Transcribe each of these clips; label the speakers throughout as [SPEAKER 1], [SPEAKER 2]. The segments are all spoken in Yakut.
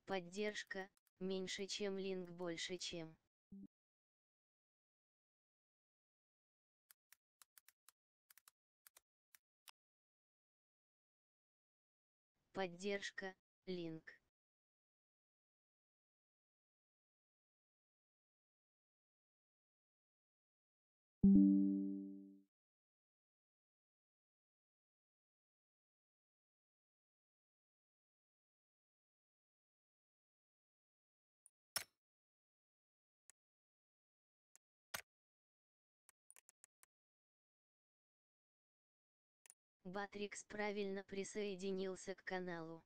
[SPEAKER 1] Поддержка, меньше чем линк больше чем. Поддержка, линк. Батрикс правильно присоединился к каналу.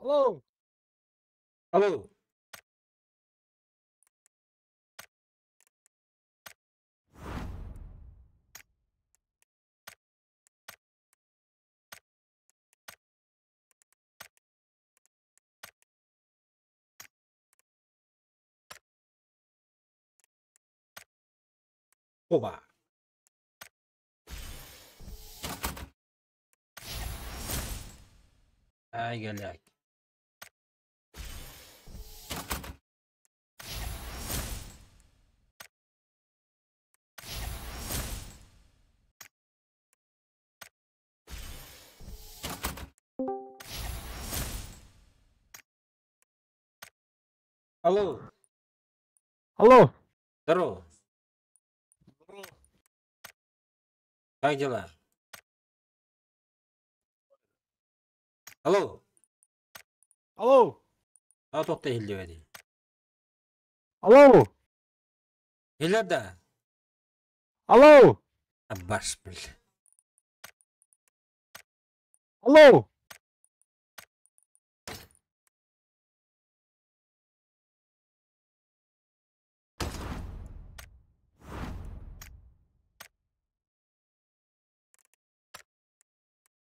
[SPEAKER 2] Алло!
[SPEAKER 3] Алло! Оба! Ай, галяк. Алло!
[SPEAKER 2] Алло!
[SPEAKER 3] Здорово! Как дела? Алло!
[SPEAKER 2] Алло!
[SPEAKER 3] А тут ты иһиллибэтий.
[SPEAKER 2] Алло!
[SPEAKER 3] Иһиллэр да?
[SPEAKER 2] Алло!
[SPEAKER 3] Абаш, бля.
[SPEAKER 2] Алло!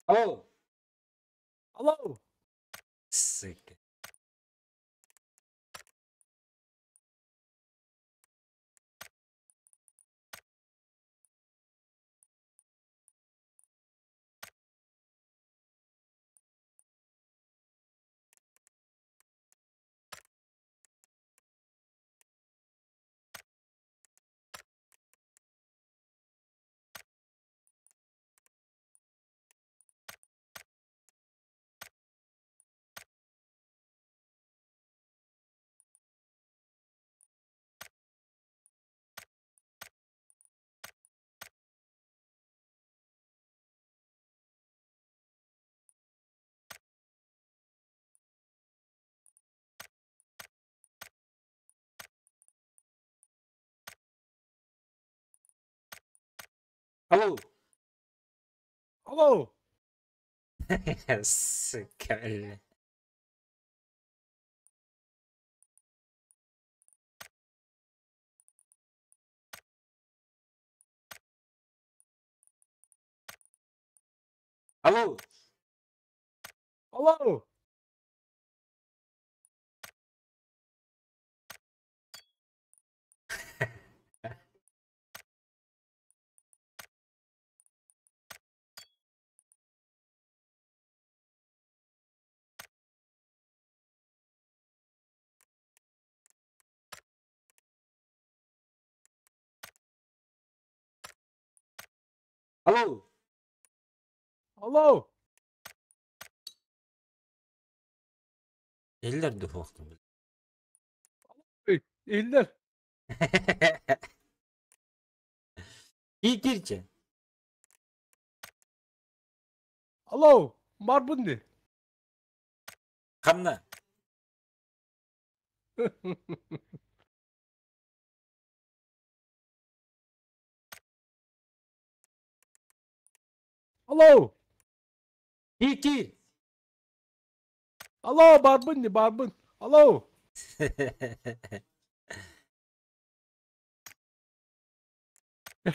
[SPEAKER 3] Алло!
[SPEAKER 2] Алло!
[SPEAKER 3] Сука. Алло!
[SPEAKER 2] Алло!
[SPEAKER 3] Сука, бля. Алло!
[SPEAKER 2] Алло!
[SPEAKER 3] Алло!
[SPEAKER 2] Алло!
[SPEAKER 3] Иһиллэр духовка.
[SPEAKER 2] Иһиллэр.
[SPEAKER 3] Киирчэ.
[SPEAKER 2] Алло, барбын дии.
[SPEAKER 3] Ханна?
[SPEAKER 2] Алло!
[SPEAKER 3] Киир!
[SPEAKER 2] Алло, барбын дии, барбын. Алло!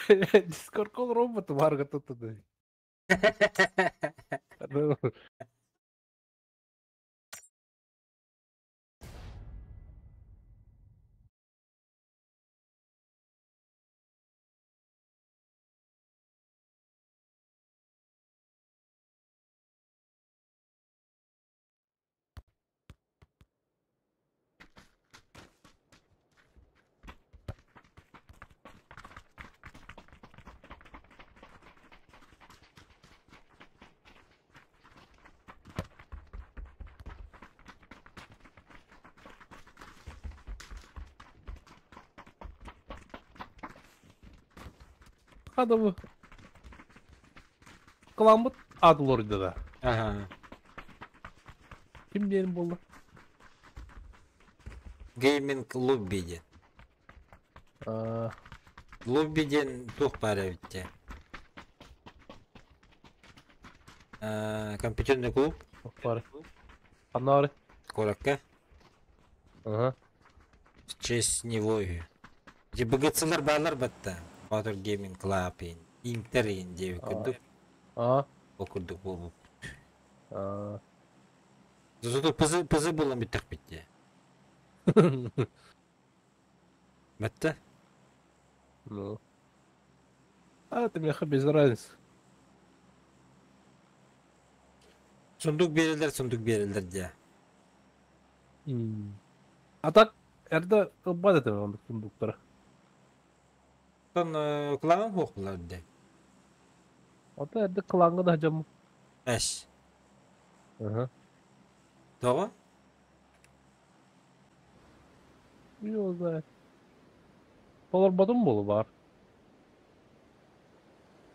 [SPEAKER 2] Дискорд роботу барга тут. Адамы Кыламмыт аат олордо да.
[SPEAKER 3] Ага.
[SPEAKER 2] Ким диэн буолла?
[SPEAKER 3] Гейминг лобби диэн. Лобби диэн туох баар эбит дии. Компьютерный клуб.
[SPEAKER 2] Баар. Ханна
[SPEAKER 3] Куоракка.
[SPEAKER 2] Ага.
[SPEAKER 3] В честь него үһү. Дьэ БГЦлар бааллар батта. Motor Gaming Club иин, Интер иин диэбит курдук.
[SPEAKER 2] Аа.
[SPEAKER 3] Ол курдук буолбут.
[SPEAKER 2] Аа.
[SPEAKER 3] Зато пызы пызы буолан бүттэхпит дии. Батта?
[SPEAKER 2] Ну. А, это меха без разницы.
[SPEAKER 3] Сундук биэрэллэр дии.
[SPEAKER 2] А так, эрдэ ылбат этим оннук сундуктары.
[SPEAKER 3] Оттон клаҥын суох буолар дии.
[SPEAKER 2] Ото эрдэ клаҥҥа да сылдьаммын.
[SPEAKER 3] Эс.
[SPEAKER 2] Ага.
[SPEAKER 3] Тоҕо?
[SPEAKER 2] Его знает. Толорботум буолу баар.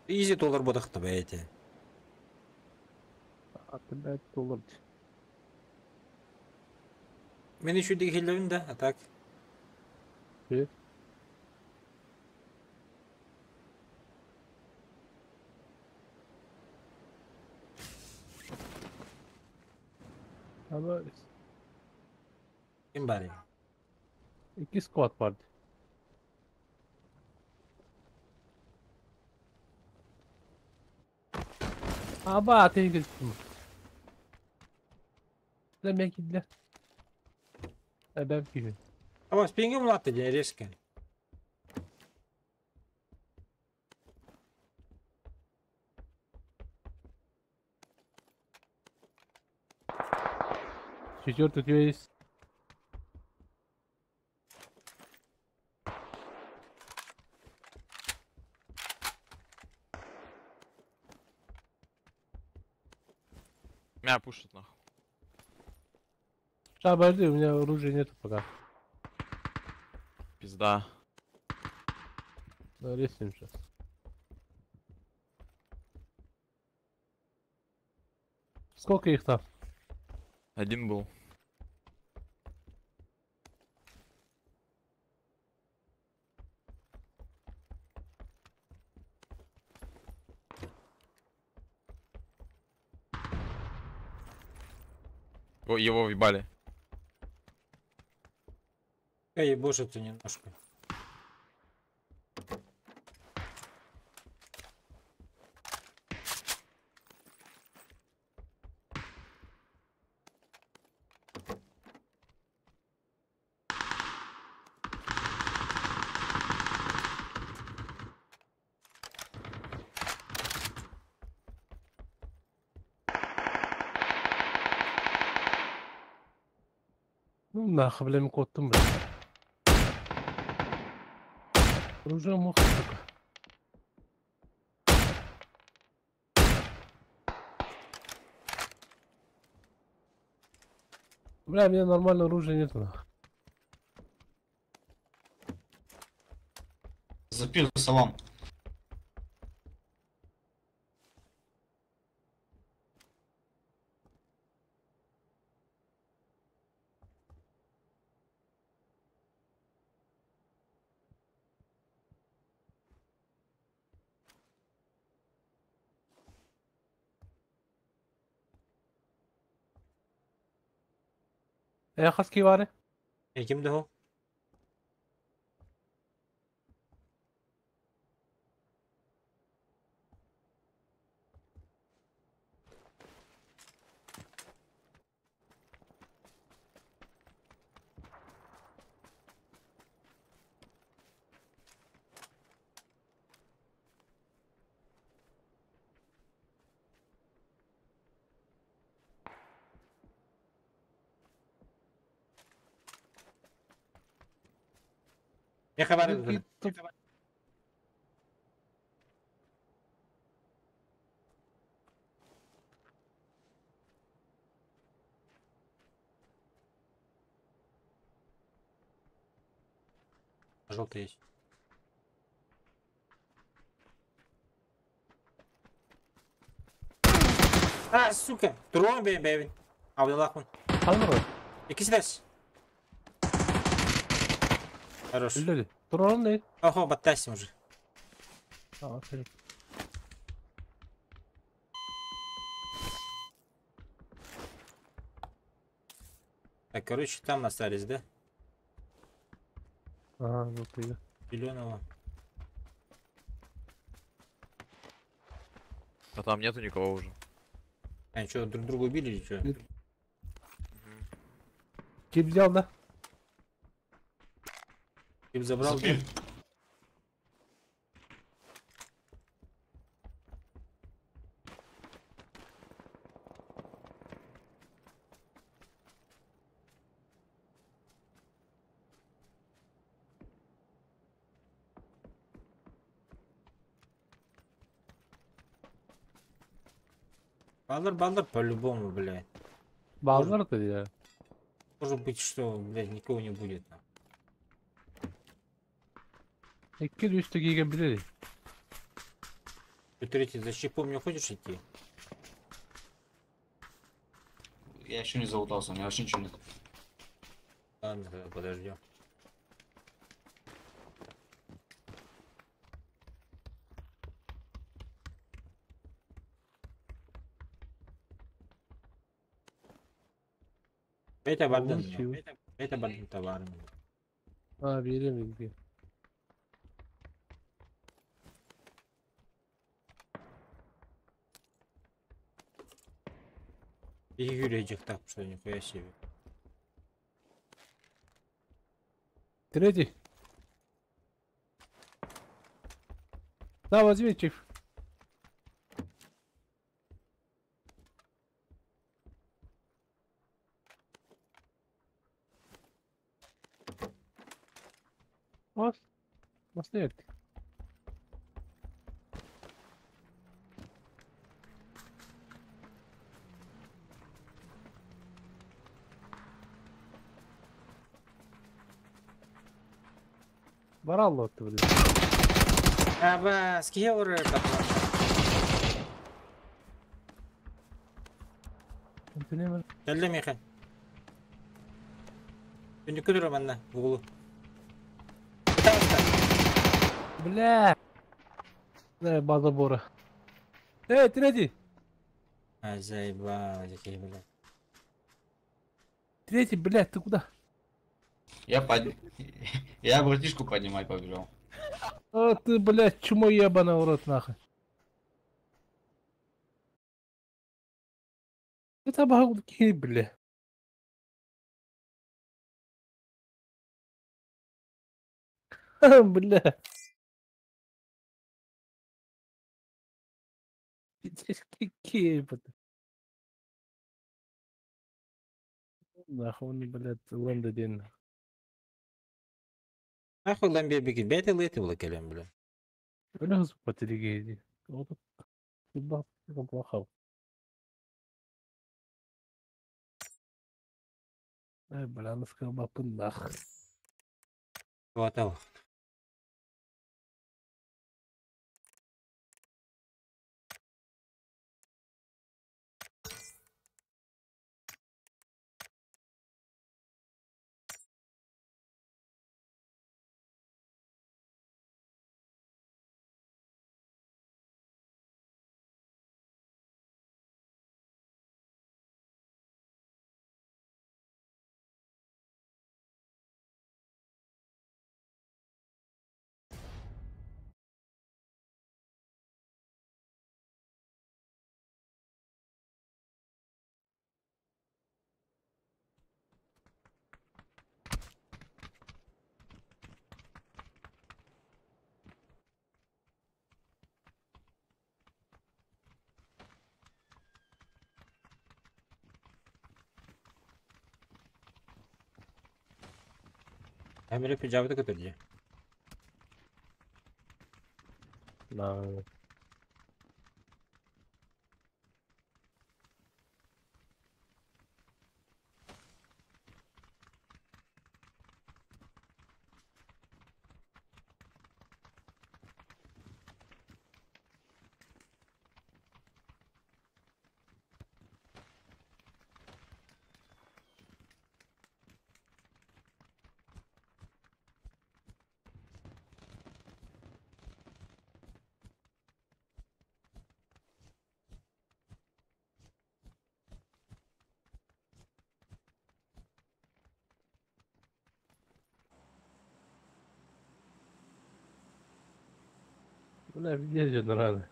[SPEAKER 3] Изи толорботох да бэйэтэ.
[SPEAKER 2] А ты блядь толор.
[SPEAKER 3] Мин үчүгэй иһиллэбин да, а так.
[SPEAKER 2] Ама
[SPEAKER 3] Ким баарый?
[SPEAKER 2] Икки squad бар. Аба, атын кэлтим. Мен киирдилэр. Эбэм киһи.
[SPEAKER 3] Аба, пингим улаатта дии, резко.
[SPEAKER 2] Четвертый у тебя есть.
[SPEAKER 4] Меня пушат нахуй.
[SPEAKER 2] Да, подожди, у меня оружия нету пока.
[SPEAKER 4] Пизда.
[SPEAKER 2] Да, рискнем сейчас. Сколько их там?
[SPEAKER 4] Один был. О, его въебали.
[SPEAKER 3] Эй, ебошится немножко.
[SPEAKER 2] Ну нахуй, бля, куоттум, бля. Оружие мог, сука. Бля, у меня нормального оружия нету. Нахуй.
[SPEAKER 5] Запил салам.
[SPEAKER 2] Э, хаски бары?
[SPEAKER 3] Ким да ол? Меха бар edi. Желтый есть. А, сука! Турон бэйм бэйбин. Абдаллахмын.
[SPEAKER 2] Қалмыр
[SPEAKER 3] Иккис дес. Хорош.
[SPEAKER 2] Өлді. Тұрған не?
[SPEAKER 3] Охо, баттайсың уже.
[SPEAKER 2] А, окей.
[SPEAKER 3] Так, короче, там остались, да?
[SPEAKER 2] Ага, желтый.
[SPEAKER 3] Зеленого.
[SPEAKER 4] А там нету никого уже.
[SPEAKER 3] Они что, друг друга убили или что?
[SPEAKER 2] Нет. Кип взял, да?
[SPEAKER 3] Ты забрал?
[SPEAKER 5] Запил.
[SPEAKER 3] Баллар, баллар по-любому, блядь.
[SPEAKER 2] Баллар ты, я.
[SPEAKER 3] Может быть, что, блядь, никого не будет. Там.
[SPEAKER 2] Икки үсті киген біледі.
[SPEAKER 3] Ты третий за щипом не хочешь идти?
[SPEAKER 5] Я еще не залутался, у меня вообще ничего нет.
[SPEAKER 3] Ладно, тогда подождем. Это бардын.
[SPEAKER 2] Лучше.
[SPEAKER 3] Это бардын товарым.
[SPEAKER 2] А, берем бізге.
[SPEAKER 3] И Юрий так, что нихуя себе.
[SPEAKER 2] Третий. На, возьми, чиф. Вот. Последний. Баралло ты, блин.
[SPEAKER 3] Аба, скиевры Кэллэ миэхэ. Түннүккэ турар манна, угулу.
[SPEAKER 2] Бля! Да, база бора. Эй, третий!
[SPEAKER 3] А, заебал, какие, блядь.
[SPEAKER 2] Третий, блядь, ты куда?
[SPEAKER 5] Я под... Я братишку поднимать побежал.
[SPEAKER 2] А ты, блядь, чмо ебаный в рот, нахуй. Это багуки, бля. Бля. Пиздец, какие, блядь. Нахуй, он, блядь, лэнда день.
[SPEAKER 3] Нахуй ламбе беги, бәйті леті була кэлэн, бля.
[SPEAKER 2] Бля, потерегейди. Вот. Плохо. Эй, бля, скалбаппын нах.
[SPEAKER 3] Туата. Эмили пиджабыты көтөрдү.
[SPEAKER 2] На. Бля, везде рано.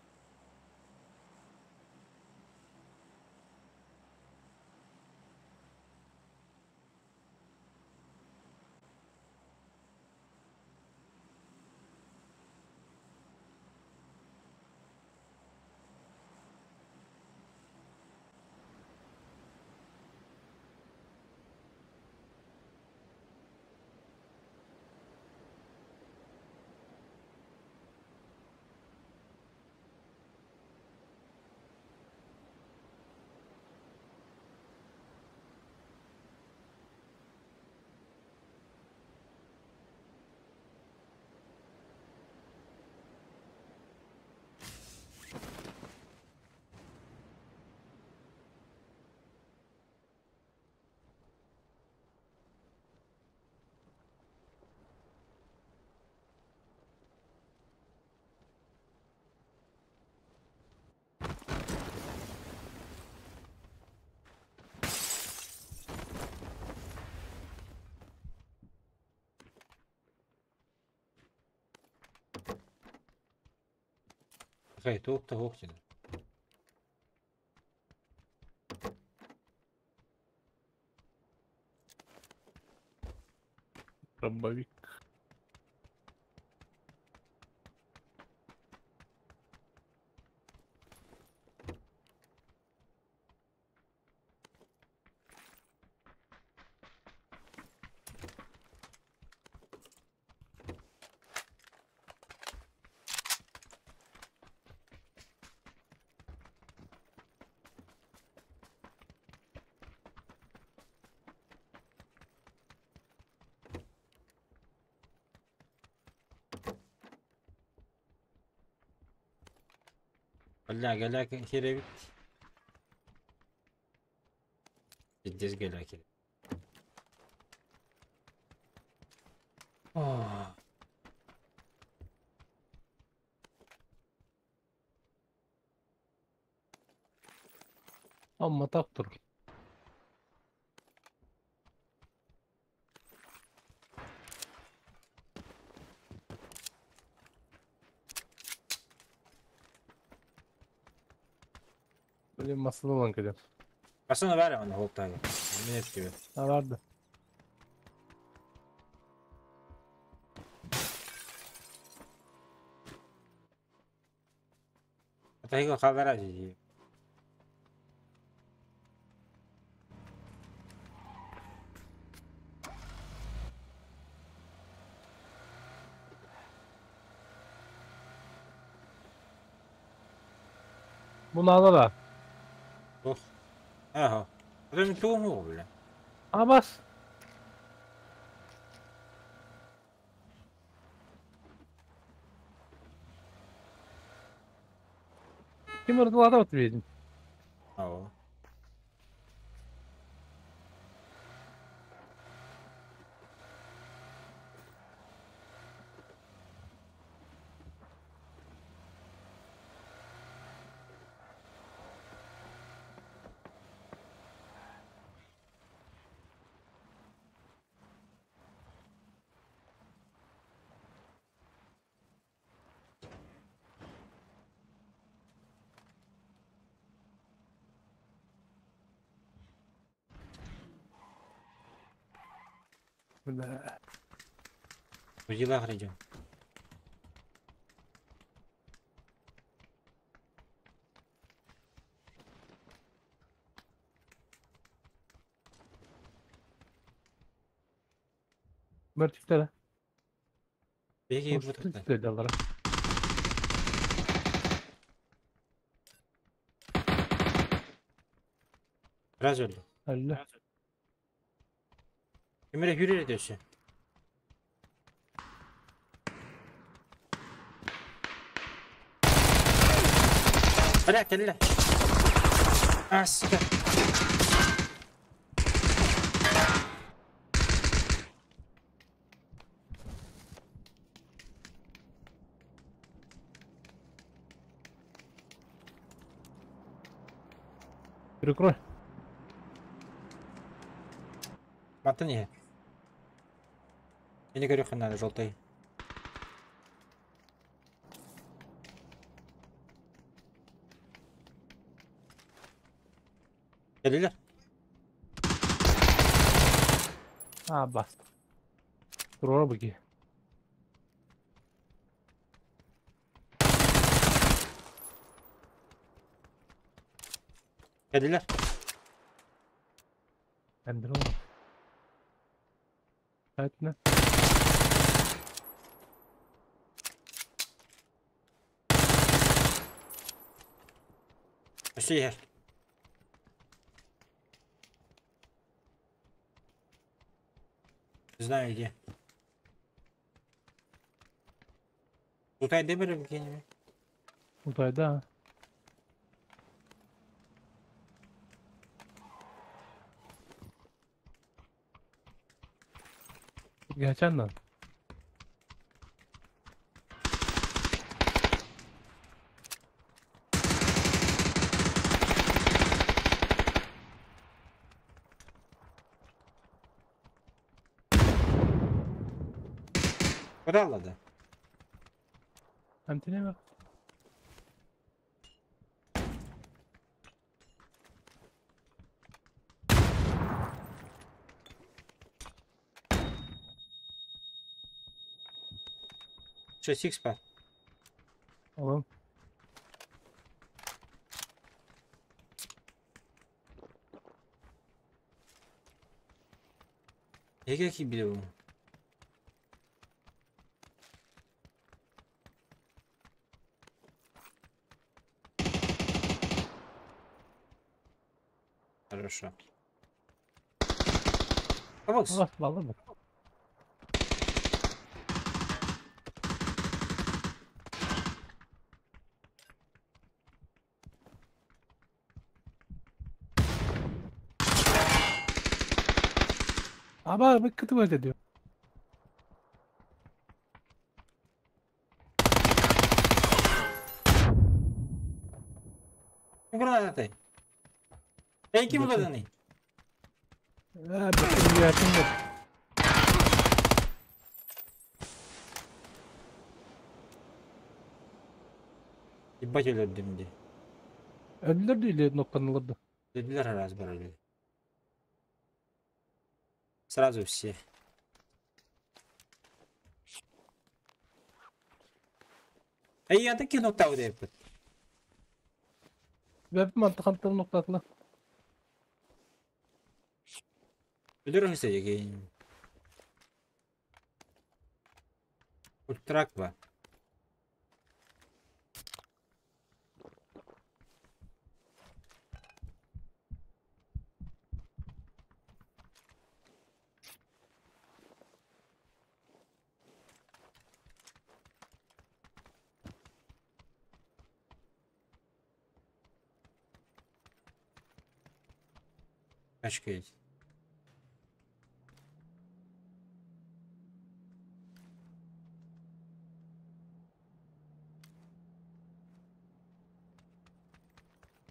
[SPEAKER 3] Хай, туох та хоох дии.
[SPEAKER 2] Дробовик.
[SPEAKER 3] Бля, галяк херевит. Пиздец галяки.
[SPEAKER 2] Amma так тур. Блин, масылынан кэлэр.
[SPEAKER 3] Басына бәрі аны холтағы. Мен тебе.
[SPEAKER 2] Ha vardı.
[SPEAKER 3] Атайга халара жи.
[SPEAKER 2] Bunu al da.
[SPEAKER 3] Ох. Ага. Прям тугу, бля.
[SPEAKER 2] А бас. Ким ырытылаата бит.
[SPEAKER 3] Ау.
[SPEAKER 2] Бля.
[SPEAKER 3] Узилах идем.
[SPEAKER 2] Мертвые.
[SPEAKER 3] Беги, вот это.
[SPEAKER 2] Түстелер.
[SPEAKER 3] Раз öldü.
[SPEAKER 2] Әллә.
[SPEAKER 3] Өмірі хүрер өтөсі. Бля, кэллэ. А, сука.
[SPEAKER 2] Перекрой.
[SPEAKER 3] Мантан не. Я не говорю, надо, желтый. Кэллилэр.
[SPEAKER 2] А, баста. Турора быги.
[SPEAKER 3] Кэллилэр.
[SPEAKER 2] Эндер олар. Айтна.
[SPEAKER 3] Өссө иһэр. Не знаю где. Тут айда бер где-нибудь.
[SPEAKER 2] Утайда. Geçen
[SPEAKER 3] Куда аллады?
[SPEAKER 2] Әмтине бak.
[SPEAKER 3] Что, сикс па?
[SPEAKER 2] Oğlum.
[SPEAKER 3] Эге ки билебин. Хорошо. Помогс.
[SPEAKER 2] Allah vallahi bak. Abi bak kötü böyle diyor.
[SPEAKER 3] Куда ты? Эй, ким уладаны?
[SPEAKER 2] Ha, bütün hayatım yok.
[SPEAKER 3] Ебать өлөрдүм ди.
[SPEAKER 2] Öldüler değil noktanılırdı.
[SPEAKER 3] Dediler раз брали. Сразу все. Эй, я таки нокта деп.
[SPEAKER 2] Ve bir mantık antları noktatla.
[SPEAKER 3] Өлөр деген. Ультрак ба. Тачка едет.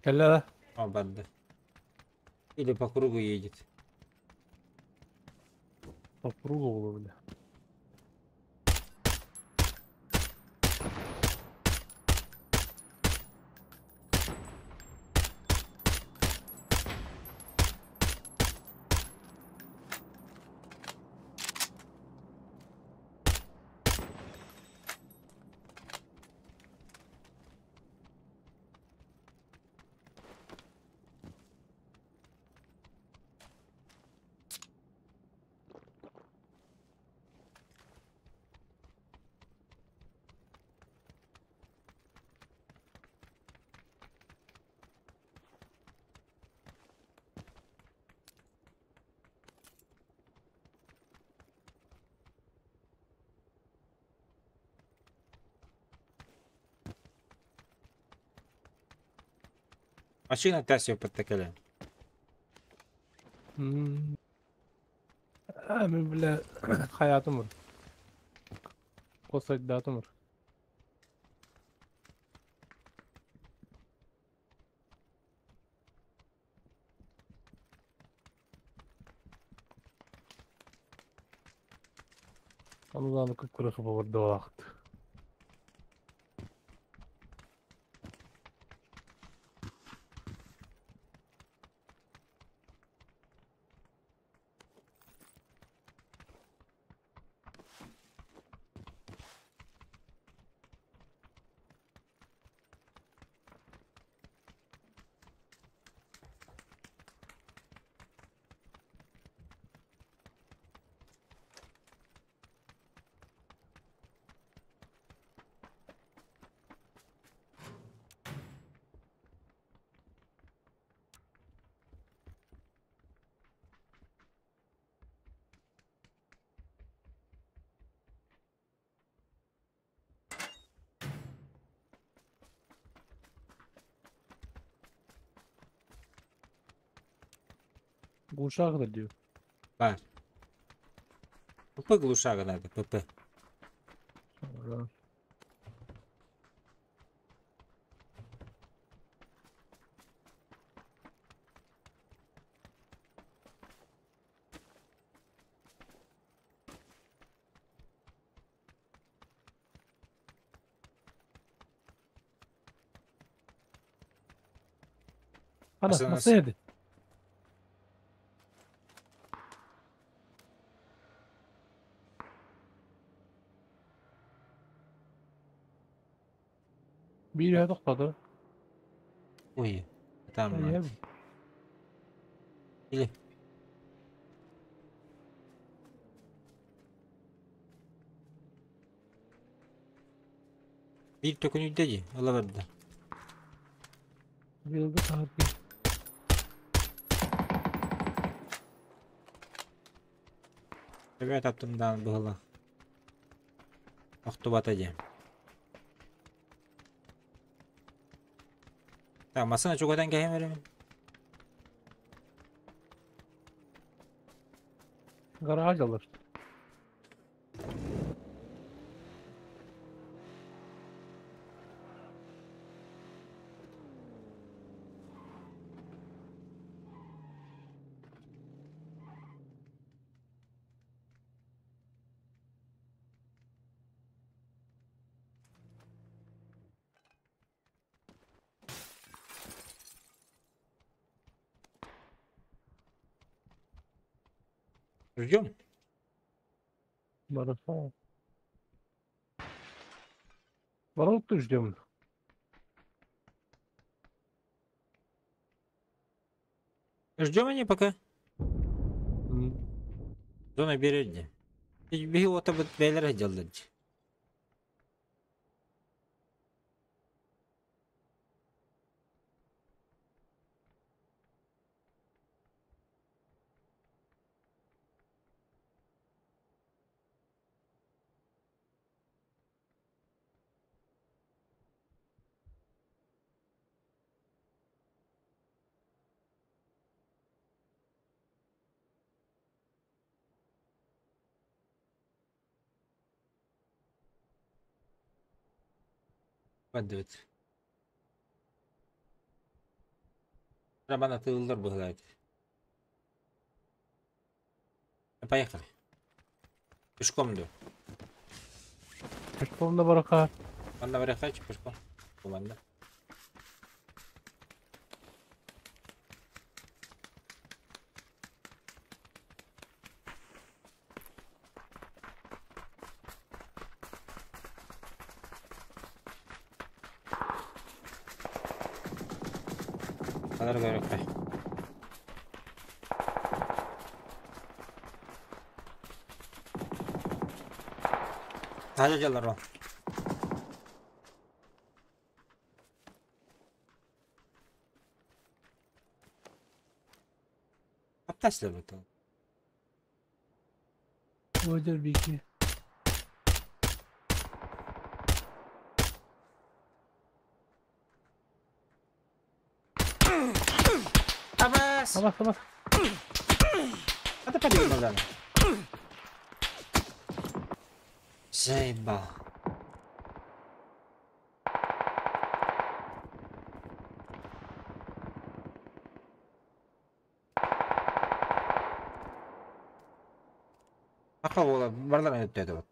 [SPEAKER 2] Кэллэ да?
[SPEAKER 3] О, банда. Или по кругу едет.
[SPEAKER 2] По кругу было, бля.
[SPEAKER 3] Машина тасио подтакали.
[SPEAKER 2] Мин бля хаятым бар. Косайдатым бар. Аны кып-кыры кыбы вакыт. Глушак diyor.
[SPEAKER 3] Бар. ПП глушага надо, ПП.
[SPEAKER 2] Ага. Ana
[SPEAKER 3] Nasıl-
[SPEAKER 2] nasıl yedi? Bir yere topladı.
[SPEAKER 3] Ой, там.
[SPEAKER 2] Ay,
[SPEAKER 3] Или. Bir tokun üdedi, alaverdi.
[SPEAKER 2] Bir de abi.
[SPEAKER 3] Evet attımdan bıhıla. Oktubata diye. Так, masana çok öden gelmedim.
[SPEAKER 2] Garaj alır.
[SPEAKER 3] Ждем.
[SPEAKER 2] Марафон. Ворот ждем.
[SPEAKER 3] Ждем они пока. Зона береди. Bir otobüs beyler geldi. Бардыбыт. Рабан атыыллар быһылаат. Поехали. Пешком ду.
[SPEAKER 2] Пешком да барака.
[SPEAKER 3] Манна барыахха пешком. Бу манна. Алар барыахха. Хажа жалар ол. Апташлар бу.
[SPEAKER 2] Озер бики.
[SPEAKER 3] Абас!
[SPEAKER 2] Абас, абас.
[SPEAKER 3] Это подъем надо. Заебал. Аха буола барлар өттөдө вот.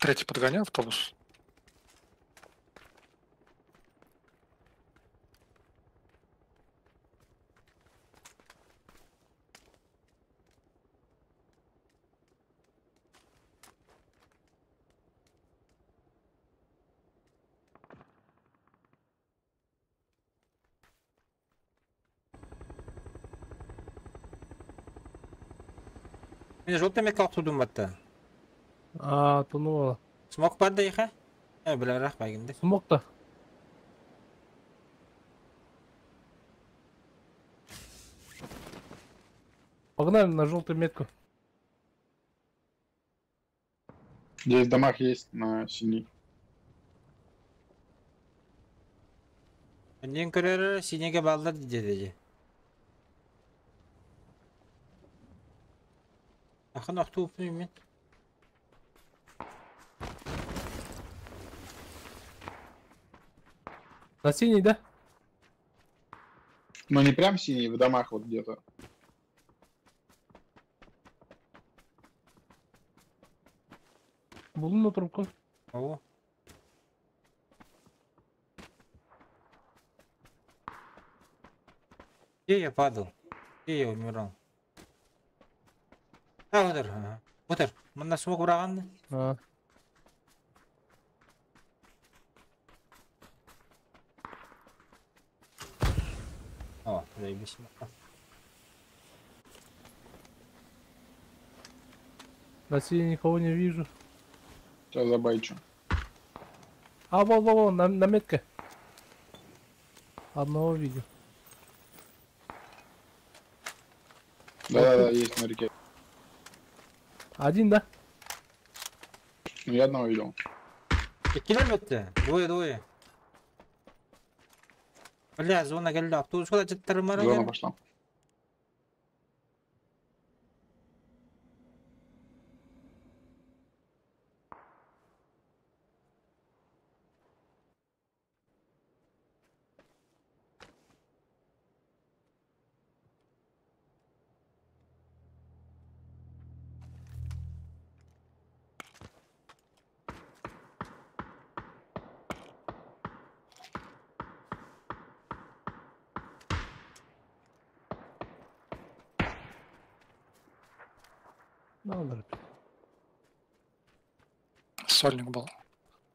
[SPEAKER 6] Третий подгонял автобус.
[SPEAKER 3] Мен желтый метка охтудум батта.
[SPEAKER 2] А, тонула.
[SPEAKER 3] Смок бар да иха? Э, билерах байгинде.
[SPEAKER 2] Смок да. Погнали на желтую метку.
[SPEAKER 7] Здесь в домах есть на синий.
[SPEAKER 3] Мен көрөр синеге балдар деди. Ахын охтуупну мен.
[SPEAKER 2] На синий, да?
[SPEAKER 7] Но не прям синий, в домах вот где-то.
[SPEAKER 2] Булун на трубку.
[SPEAKER 3] О. Где я падал? Где я умирал? А, вот ага. Вот Манна смог ураган.
[SPEAKER 2] А.
[SPEAKER 3] О, заебись.
[SPEAKER 2] На синий никого не вижу.
[SPEAKER 7] Сейчас забайчу.
[SPEAKER 2] А, вон, вон, вон, на метке. Одного видел.
[SPEAKER 7] Да-да-да, есть на реке.
[SPEAKER 2] Один, да?
[SPEAKER 7] Ну, я одного видел.
[SPEAKER 3] Километр. Двое, двое. Бля, зона келди. Автобус куда жаттары мара
[SPEAKER 7] Зона пошла.
[SPEAKER 2] Аллар.
[SPEAKER 6] Сольник был.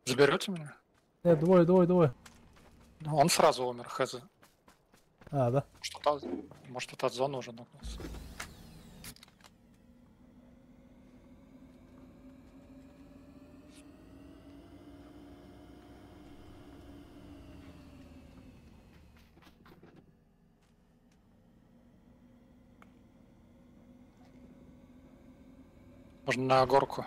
[SPEAKER 6] Заберете меня?
[SPEAKER 2] Нет, двое, двое, двое.
[SPEAKER 6] Ну, он сразу умер, хз.
[SPEAKER 2] А, да.
[SPEAKER 6] Может, это, может, это от зоны уже нокнулся. Можно на горку.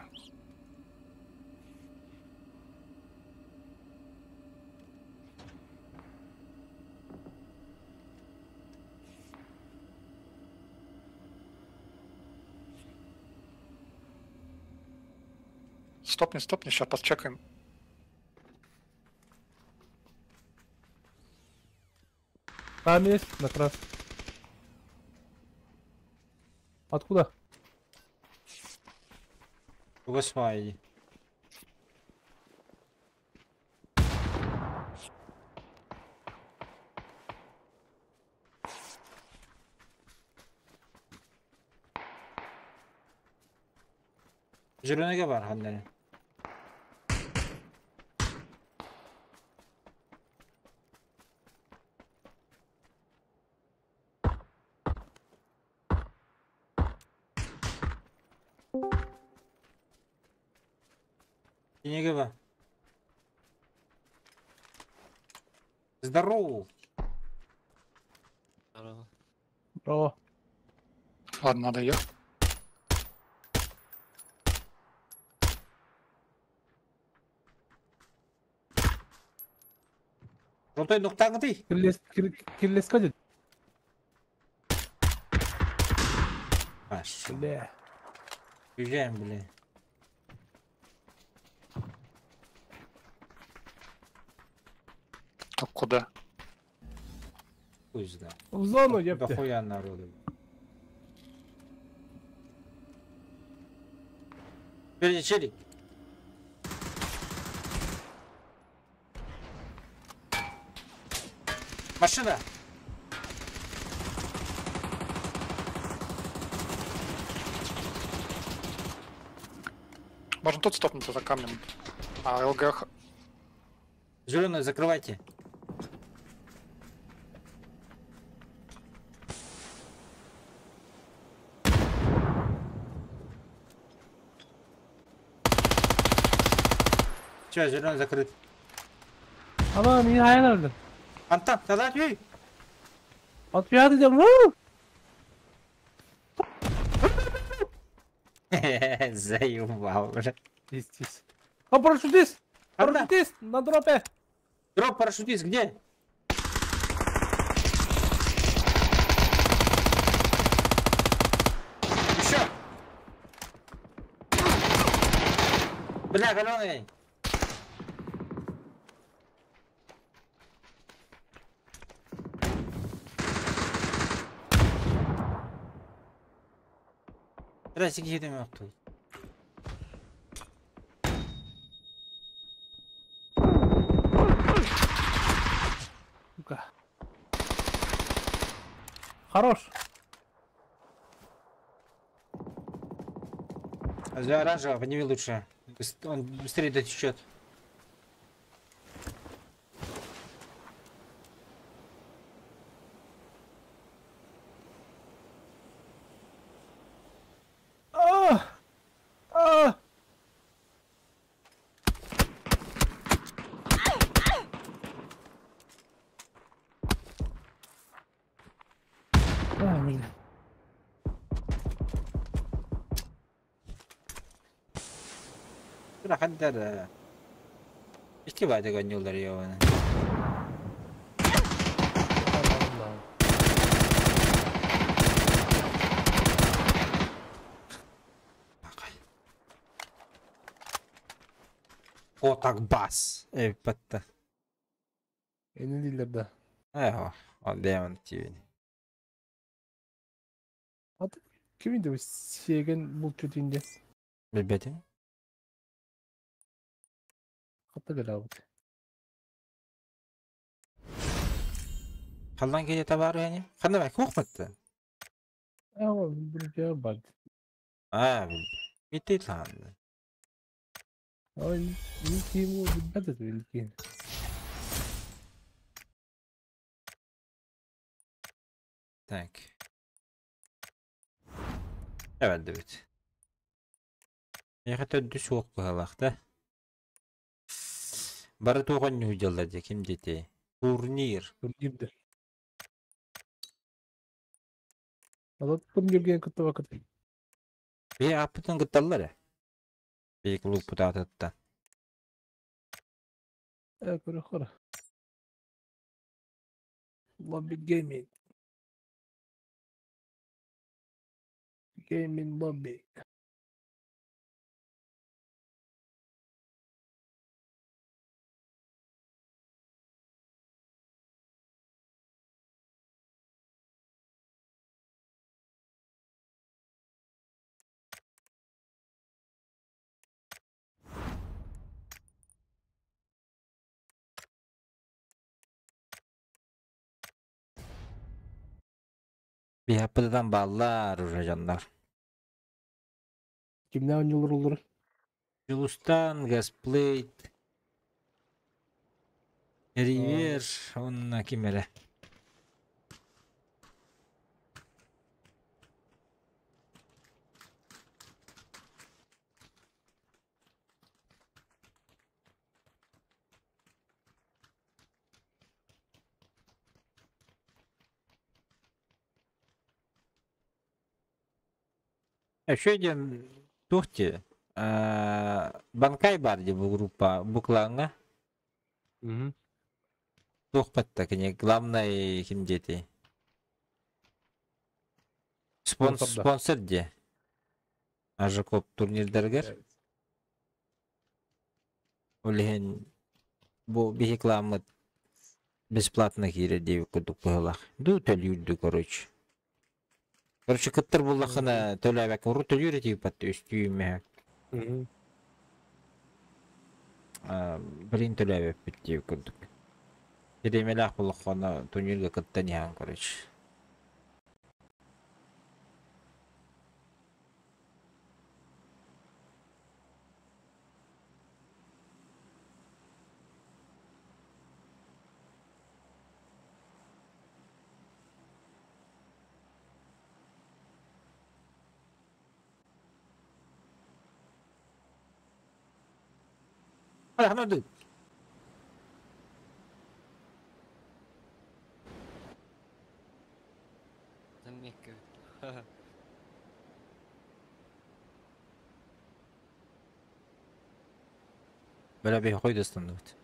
[SPEAKER 6] Стопни, стопни, сейчас подчекаем.
[SPEAKER 2] Там есть, на крас. Откуда?
[SPEAKER 3] Восьмая. Зеленый бар, ханнары. Кинеге бар. Здорово.
[SPEAKER 2] Браво.
[SPEAKER 6] Ладно, надо ехать.
[SPEAKER 3] Желтой нуктаң ты.
[SPEAKER 2] Кирлес, кирлес кадет.
[SPEAKER 3] Аш.
[SPEAKER 2] Бля.
[SPEAKER 3] Уезжаем, бля.
[SPEAKER 6] Так куда?
[SPEAKER 3] Пусть да.
[SPEAKER 2] В зону,
[SPEAKER 3] Да
[SPEAKER 2] епте.
[SPEAKER 3] хуя народу. Впереди челик. Машина!
[SPEAKER 6] Можно тут стопнуться за камнем. А, ЛГХ.
[SPEAKER 3] Зеленую закрывайте. Все, зеленый закрыт.
[SPEAKER 2] Ана, меня хайнарды.
[SPEAKER 3] Антон, тогда эй!
[SPEAKER 2] Отпятый дем. Ву!
[SPEAKER 3] Заебал уже.
[SPEAKER 2] Здесь, здесь. А, парашютист!
[SPEAKER 3] Одна.
[SPEAKER 2] Парашютист! На дропе!
[SPEAKER 3] Дроп, парашютист, где? Еще! Бля, галёный! Здрасте, где ты мертвый?
[SPEAKER 2] Сука. Хорош.
[SPEAKER 3] За оранжевого, подними лучше. Он быстрее дотечет.
[SPEAKER 2] А! А! А, блин.
[SPEAKER 3] Хаддар. Истевать огонь его. О, так бас. Эй, патта.
[SPEAKER 2] Эни дилер да.
[SPEAKER 3] Эхо, он демон тивин.
[SPEAKER 2] Кимин де сиеген бул чутинде.
[SPEAKER 3] Ребята.
[SPEAKER 2] Хатта келабыт.
[SPEAKER 3] Халдан келе табар яни. Ханда бак, ухматты.
[SPEAKER 2] А, бир бар.
[SPEAKER 3] А, билбит лаан.
[SPEAKER 2] Ой, ники билбэт этим ники.
[SPEAKER 3] Так. Эвэлдибит. Миэхэ төрдүс суох быһалаах да. Бары туох онньуу дьалла дии ким диэтий? Турнир.
[SPEAKER 2] Турнирдер. Алат турнирген кыттыбакыт.
[SPEAKER 3] Бии ааппытын кытталлар ээ. Бии клубпут аатыттан.
[SPEAKER 2] Э, көрө Lobby Gaming. Gaming Lobby.
[SPEAKER 3] Бии ааппытынан бааллар уже дьоннор.
[SPEAKER 2] Кимнээх оонньуулар олорор?
[SPEAKER 3] Дьулустан, Газплейт, Ривер, уонна ким эрэ. Еще диэн туох дии Банкай баар дии бу группа бу клаҥҥа туох батта кини главный ким диэтий
[SPEAKER 2] Спонсор да.
[SPEAKER 3] спонсор дии Ажакоп турнирдарыгар ол иһин бу биһи кламмыт бесплатно киирэр диэбит курдук быһыылаах дуу төлүүр дуу короче короче кыттар буоллаххына төлөөбөккө урут төлүүр этибит үстүү мөһө блин төлөөбөппүт диэбит курдук Тириэмэлээх буоллаххына турнирга кыттан иһэҕин короче Хана Бля бей хойдостанныбыт.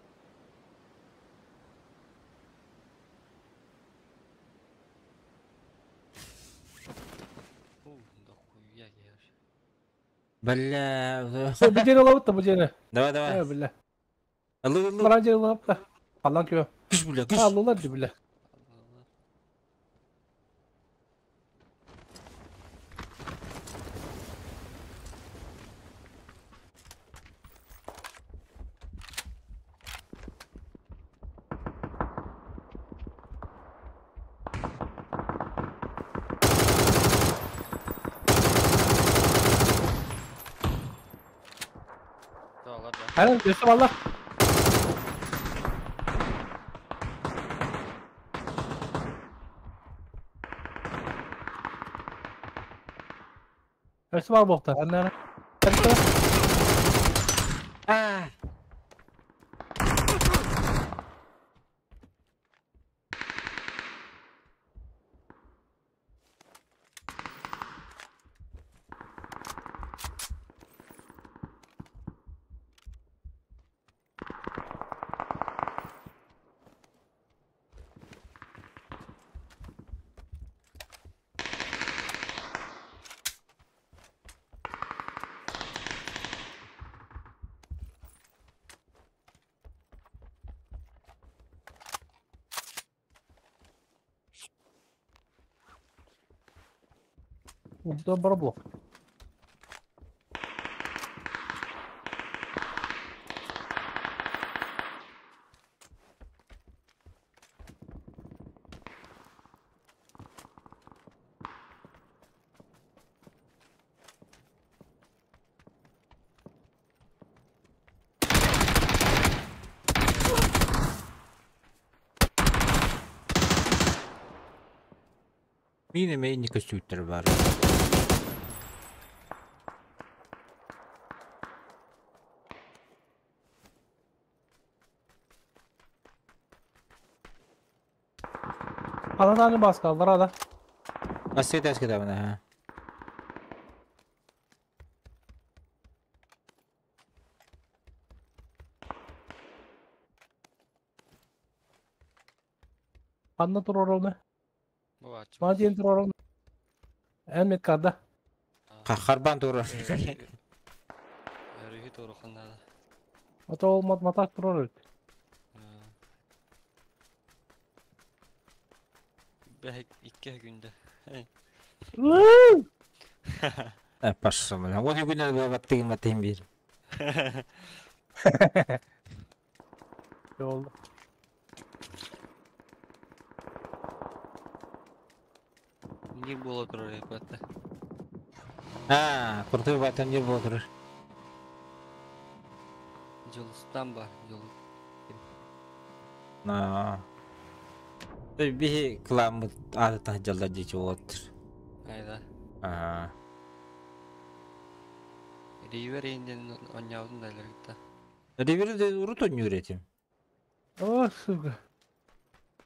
[SPEAKER 3] Бля.
[SPEAKER 2] Бу дьиэни ылабыт да бу дьиэни.
[SPEAKER 3] Давай, давай.
[SPEAKER 2] Э, бля.
[SPEAKER 3] Ылы, ылы.
[SPEAKER 2] Баран дьиэни ылабыт да. Халлан күө.
[SPEAKER 3] Кыш, бля, кыш.
[SPEAKER 2] Аллылар дии, бля. Aynen göster valla. Hepsi var bokta. Anne.
[SPEAKER 3] Ah.
[SPEAKER 2] Burada bara blok.
[SPEAKER 3] Мин эмэ инник көстүүттэр баар.
[SPEAKER 2] Анатаны баскаллар ада.
[SPEAKER 3] Бассыта эскетабына ha.
[SPEAKER 2] Ханна турар
[SPEAKER 8] Бу
[SPEAKER 2] Мана диэн турар Эн меткарда.
[SPEAKER 3] Харбан турар.
[SPEAKER 8] Өрүһү турухан надо.
[SPEAKER 2] Ото ол мат матак турар эбит.
[SPEAKER 8] Бэһик икки күндэ.
[SPEAKER 3] Э, пошел. Вот и күнэ баттыгым баттыгым бир.
[SPEAKER 2] Oldu.
[SPEAKER 8] Не было турар ребята.
[SPEAKER 3] А, крутой баттан не было турар.
[SPEAKER 8] Жолустан бар, жол.
[SPEAKER 3] На. Биһи кыламмыт ааты жалла дичи болоттур.
[SPEAKER 8] Айда.
[SPEAKER 3] Аа.
[SPEAKER 8] Ривер инден оньяудun дайлар гитта.
[SPEAKER 3] Ривер де урут онньуур этим.
[SPEAKER 2] О, сука.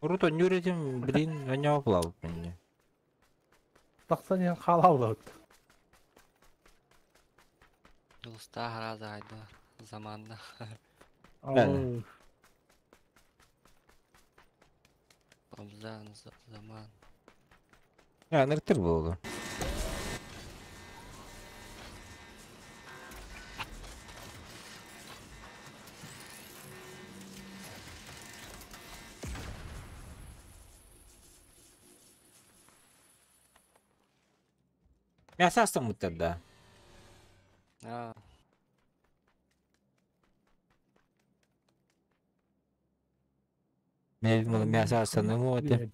[SPEAKER 3] Урут онньуур этим, блин, онньоо булабыт мне.
[SPEAKER 2] Тахсан иһэн хаалаабыт.
[SPEAKER 8] Жолуста хараза айда заманда.
[SPEAKER 3] Да.
[SPEAKER 8] Обзан заман.
[SPEAKER 3] Я, ныртыр болду. Мясо астамыттар да.
[SPEAKER 8] А,
[SPEAKER 3] Мен мұны мясо астаным оты.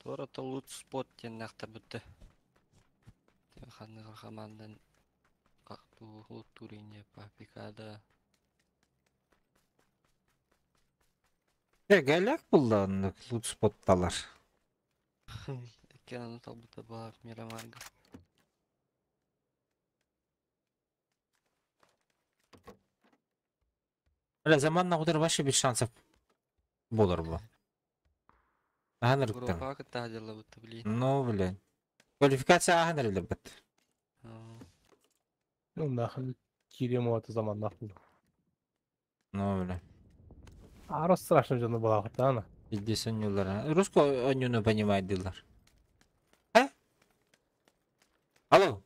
[SPEAKER 8] Тора то лут спот тен нахтар бутты. Тен ханны командан как-ту лут турине папикада.
[SPEAKER 3] Галяк булды лут спотталар.
[SPEAKER 8] Кен талбыта бар Мирамарга.
[SPEAKER 3] Бля, заманна кудar вообще без шансов болар бу. Аханырыктан.
[SPEAKER 8] Группа кытта бутты, блин.
[SPEAKER 3] Ну, блин. Квалификация аханырылы бит.
[SPEAKER 2] Ну, нахуй кирем оты заман нахуй.
[SPEAKER 3] Ну, бля.
[SPEAKER 2] Ара страшно жаны была ана.
[SPEAKER 3] Пиздец онюлар. Русского онюну понимает дилар. А? Алло.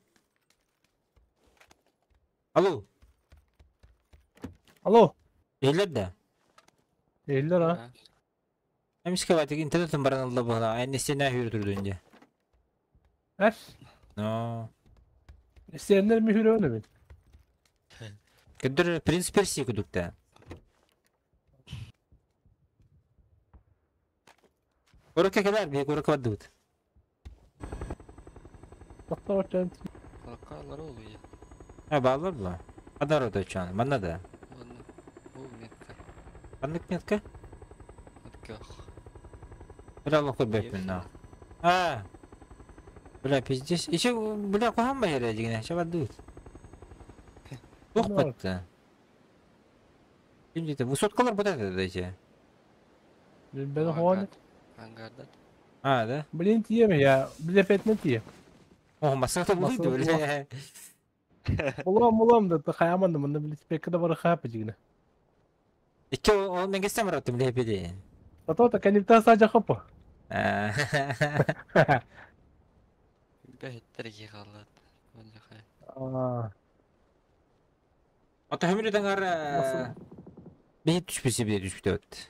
[SPEAKER 3] Алло.
[SPEAKER 2] Алло.
[SPEAKER 3] Эллер да.
[SPEAKER 2] Эллер а.
[SPEAKER 3] Эмиске батык интернеттен баран алла була. Айны сена хүрдүрдүнде.
[SPEAKER 2] Әр.
[SPEAKER 3] Но.
[SPEAKER 2] Сенер ми хүрөөнө бит.
[SPEAKER 3] Көдөр принц Персии күдүктэ. Көрөккө келер, бе көрөккө бардыбыт.
[SPEAKER 2] Токтор очан.
[SPEAKER 8] Лакалар ол я.
[SPEAKER 3] А баалар була. Адар оточан. Манна да.
[SPEAKER 8] Ладно. Бу метка.
[SPEAKER 3] Ханнык метка?
[SPEAKER 8] Отках.
[SPEAKER 3] Бля, лох көрбөппүн на. А. Бля, пиздец. Еще, бля, кухан ба дигине, ча бардыбыт. Тух батты. Ким дейт? Высоткалар бутат эти.
[SPEAKER 2] Мен хоон.
[SPEAKER 8] Ангарда.
[SPEAKER 3] А, да?
[SPEAKER 2] Блин, тиеме я. Билепетне тие.
[SPEAKER 3] О, масaka булды, бля.
[SPEAKER 2] Улам улам да хаяман да мында билет пекке бар хапы дигине.
[SPEAKER 3] Икки ол мен кестем бараттым, бля, педе.
[SPEAKER 2] Зато та канипта сажа хопа.
[SPEAKER 8] Бәһеттер қалады. Онжақай.
[SPEAKER 2] А.
[SPEAKER 3] Ата хөмүрден ара бе түшпесе бе түшпү өт.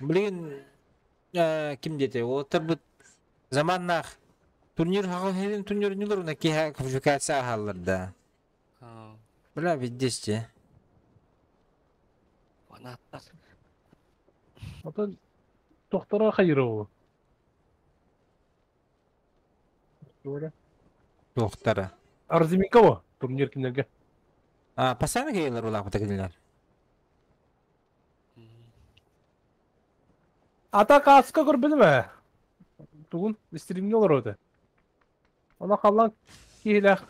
[SPEAKER 3] Блин, ким дети? Олар бит заманнах турнир хагын турнир нилер на киха квалификация халлар да. Бля, везде.
[SPEAKER 8] Фанаттар.
[SPEAKER 2] Отон тохтора хайыры
[SPEAKER 3] Туохтара.
[SPEAKER 2] Арзимикова турнир кинилэргэ.
[SPEAKER 3] А, постоянно келелер улаапыта кинилэр.
[SPEAKER 2] Ата кааска көрбүтүм ээ. Тугун стримҥэ олорор этэ. Ону халлаан киһилээх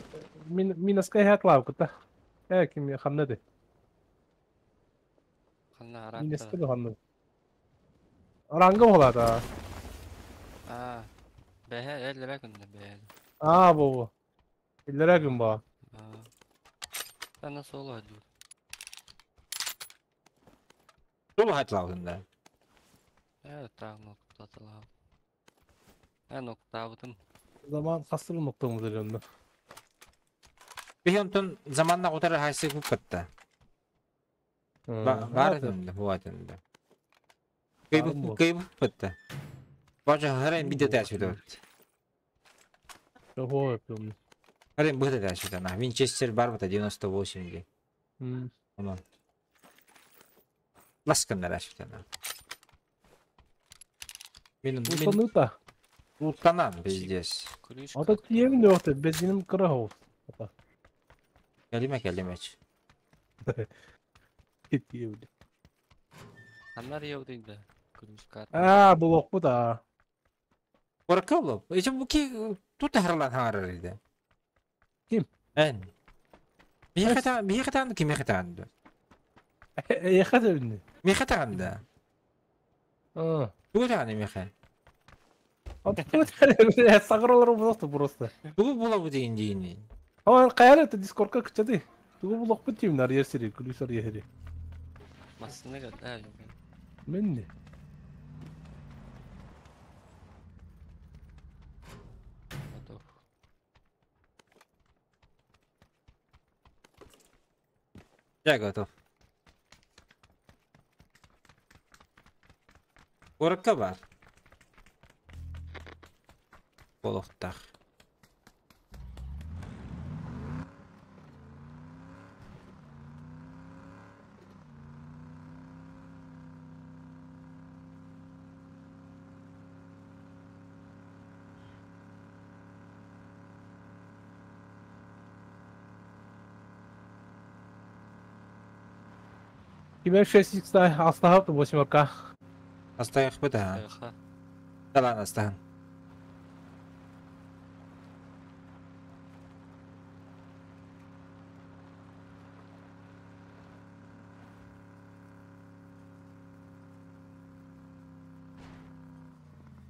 [SPEAKER 2] мин минуска иһэ клавкыта. Ээ ким ханна этэй?
[SPEAKER 8] Ханна араатта.
[SPEAKER 2] Минуска да ханна. Ранга буолаата.
[SPEAKER 8] Аа. Бэһэ эллэбэ күннэ бэһэ.
[SPEAKER 2] Аа бу. Иллэрэ күн баа.
[SPEAKER 8] Аа. Ана соло дуу.
[SPEAKER 3] Тулу хатлаабытында.
[SPEAKER 8] Ээ таах ноктаталаам. Ээ ноктаабытым.
[SPEAKER 2] Zaman хастыр ноктамыз элемді.
[SPEAKER 3] Биһи онтон заманна утары хайсы куппатта. Бар этинде, бу этинде. Кыйбыт бытта. Бажа харайн бидде тәсүдө.
[SPEAKER 2] Чого yapıyorum?
[SPEAKER 3] Харайн быта тәсүдө. На Винчестер бар быта 98 ди. Онон. Ласканнар әсүдө. Мин мин
[SPEAKER 2] Утаныта.
[SPEAKER 3] уттанан пиздец.
[SPEAKER 8] Күлүш
[SPEAKER 2] Ата тиемин yoktu. Безиним кыра хоус. Ата.
[SPEAKER 3] Келиме келимеч.
[SPEAKER 2] Тиемин.
[SPEAKER 8] Ханнар йоудуйда. Күлүш карта.
[SPEAKER 2] Аа бұл оқпы да.
[SPEAKER 3] Коракы Ичи бу ки тут харлан харар иде.
[SPEAKER 2] Ким?
[SPEAKER 3] Эн. Михата михата ким михата анды.
[SPEAKER 2] Яхат эбини.
[SPEAKER 3] Михата анды.
[SPEAKER 2] Аа.
[SPEAKER 3] Тугу таганы миха.
[SPEAKER 2] Ата сагыралар болоқты просто.
[SPEAKER 3] Тугу була бу деген дейин.
[SPEAKER 2] Ама кайра это дискордка күчөдү. Тугу бұл оқпы тиемин ар ерсери, күлүсөр ехери.
[SPEAKER 8] Массыны кэллэ.
[SPEAKER 2] Мен не?
[SPEAKER 8] Готов.
[SPEAKER 3] Я готов. Коракка бар. Болохтах.
[SPEAKER 2] Киме 6x астахап 8 рка.
[SPEAKER 3] Астайық быта.
[SPEAKER 8] Ха.
[SPEAKER 3] Талан астахан.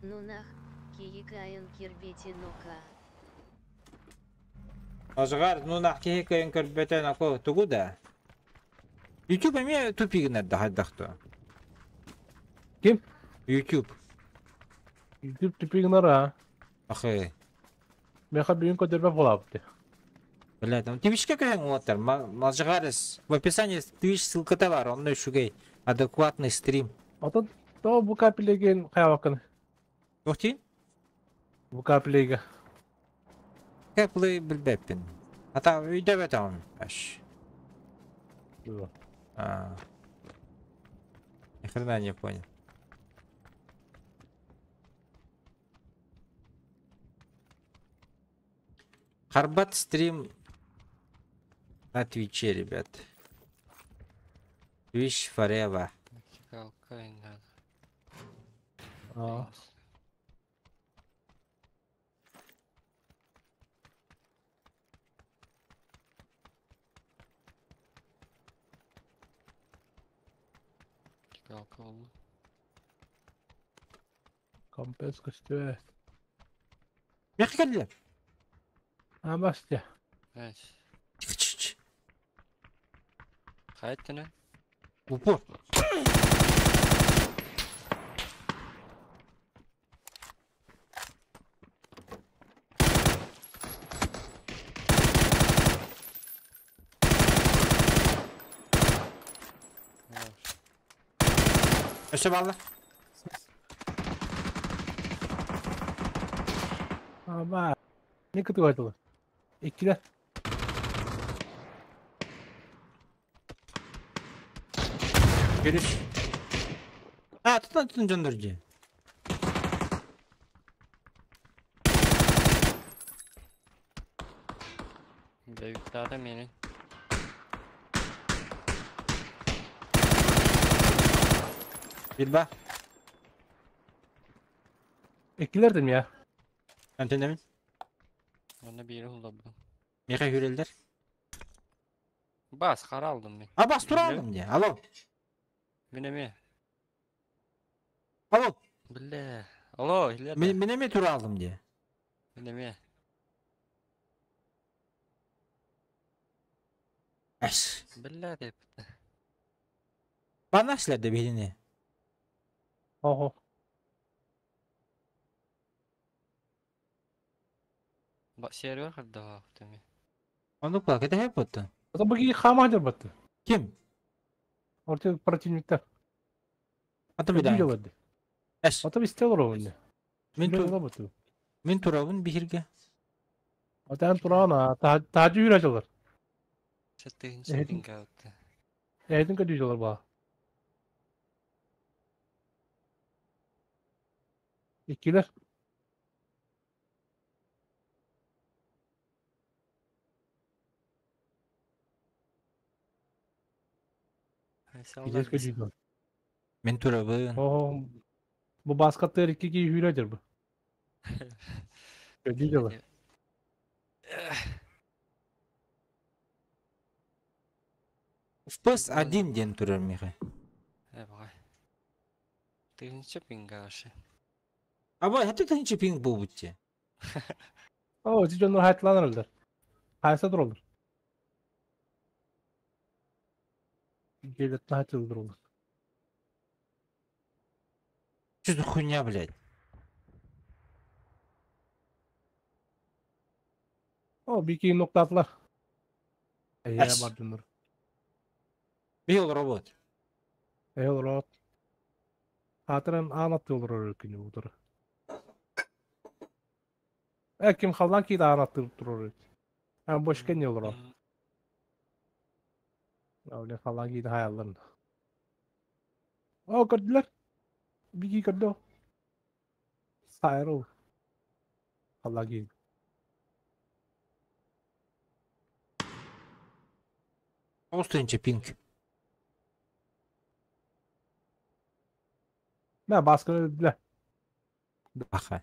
[SPEAKER 1] Ну нах, киикаен кирбети нока.
[SPEAKER 3] Ажғар, ну нахки кайын көрбөтөн ако тугу да. YouTube эме тупигинер да хайдахту.
[SPEAKER 2] Ким?
[SPEAKER 3] YouTube.
[SPEAKER 2] YouTube типигинар а.
[SPEAKER 3] Ахы.
[SPEAKER 2] Меха бүгүн көтөрбө болапты.
[SPEAKER 3] Бля, там Twitchке кайын уоттар. Мажгарес. В описании Twitch ссылка бар, онно шугей. Адекватный стрим.
[SPEAKER 2] Ата то бу капилеген каябакын.
[SPEAKER 3] Охти?
[SPEAKER 2] Бу капилеге.
[SPEAKER 3] Каплы билбеппин. Ата үйдө бетам. Аш. А. Ни хрена не понял. Харбат стрим на Твиче, ребят. Twitch forever.
[SPEAKER 8] Чекалка надо.
[SPEAKER 2] Аа.
[SPEAKER 8] Чекалка oldu.
[SPEAKER 2] Компес көстү.
[SPEAKER 3] Мехкелле.
[SPEAKER 2] Амастя.
[SPEAKER 8] Evet. Хайттына.
[SPEAKER 3] Упор. Өсө балла.
[SPEAKER 2] Ама. Не күтүп айтылы. Эккиле.
[SPEAKER 3] Görüş. А, tutun tutun döndürücü.
[SPEAKER 8] Büyüklerde meni.
[SPEAKER 3] Bir bak.
[SPEAKER 2] Ekkilerdim ya.
[SPEAKER 3] Антон demin.
[SPEAKER 8] Onu bir yere buldu.
[SPEAKER 3] Меха хүрелдер.
[SPEAKER 8] Бас, қара алдым мен.
[SPEAKER 3] А бас тура
[SPEAKER 8] Биле.
[SPEAKER 3] алдым де. Алло.
[SPEAKER 8] Мен эме.
[SPEAKER 3] Алло.
[SPEAKER 8] Биле. Алло, иле.
[SPEAKER 3] Мен мен эме тура алдым де.
[SPEAKER 8] Мен эме.
[SPEAKER 3] Әш.
[SPEAKER 8] Биле деп.
[SPEAKER 3] Бана эшлерде билине.
[SPEAKER 2] Ого.
[SPEAKER 8] Ба сервер кырда деме.
[SPEAKER 3] Оны кулак это хеп отты.
[SPEAKER 2] Это быги хама батты.
[SPEAKER 3] Ким?
[SPEAKER 2] Орте противниктер.
[SPEAKER 3] Аты бida.
[SPEAKER 2] Билелерди.
[SPEAKER 3] Әш.
[SPEAKER 2] Ата биз телор oyunu.
[SPEAKER 3] Мен тур
[SPEAKER 2] батты.
[SPEAKER 3] мен турабын бихирге.
[SPEAKER 2] Атан турана тажы үйрәчелер.
[SPEAKER 8] Сеттигинчи
[SPEAKER 2] Эһэтин
[SPEAKER 8] пинг өттү.
[SPEAKER 2] эһэтин көдүжөлөр ба. Иккилер. Билес көдүжөлөр.
[SPEAKER 3] Мен турабын.
[SPEAKER 2] Ого. Бу баскаттыр икки ки үйрәчер бу. Көдүжөлөр.
[SPEAKER 3] FPS 1 ден турар меха.
[SPEAKER 8] Э багай. Тыгынчы пинг ашы.
[SPEAKER 3] Аба хәтта тынчы пинг бу бутте.
[SPEAKER 2] О, жоннор хайтланыр Хайса туролор. Келет хайтылдыр олар.
[SPEAKER 3] Что за хуйня, блядь?
[SPEAKER 2] О, бики ноктатлар. Эйе
[SPEAKER 3] Әш.
[SPEAKER 2] бар жоннор.
[SPEAKER 3] Бил робот.
[SPEAKER 2] Эй олор. Хатырын анатты олор өркүнү утур. Э ким халдан ки да анатты турur. Ан бош кен олор. Öyle falan giydi hayallerin. O gördüler. Bigi gördü. Sayır Allah giydi.
[SPEAKER 3] Остынчы пинг.
[SPEAKER 2] Ne baskın öldüler.
[SPEAKER 3] Аха.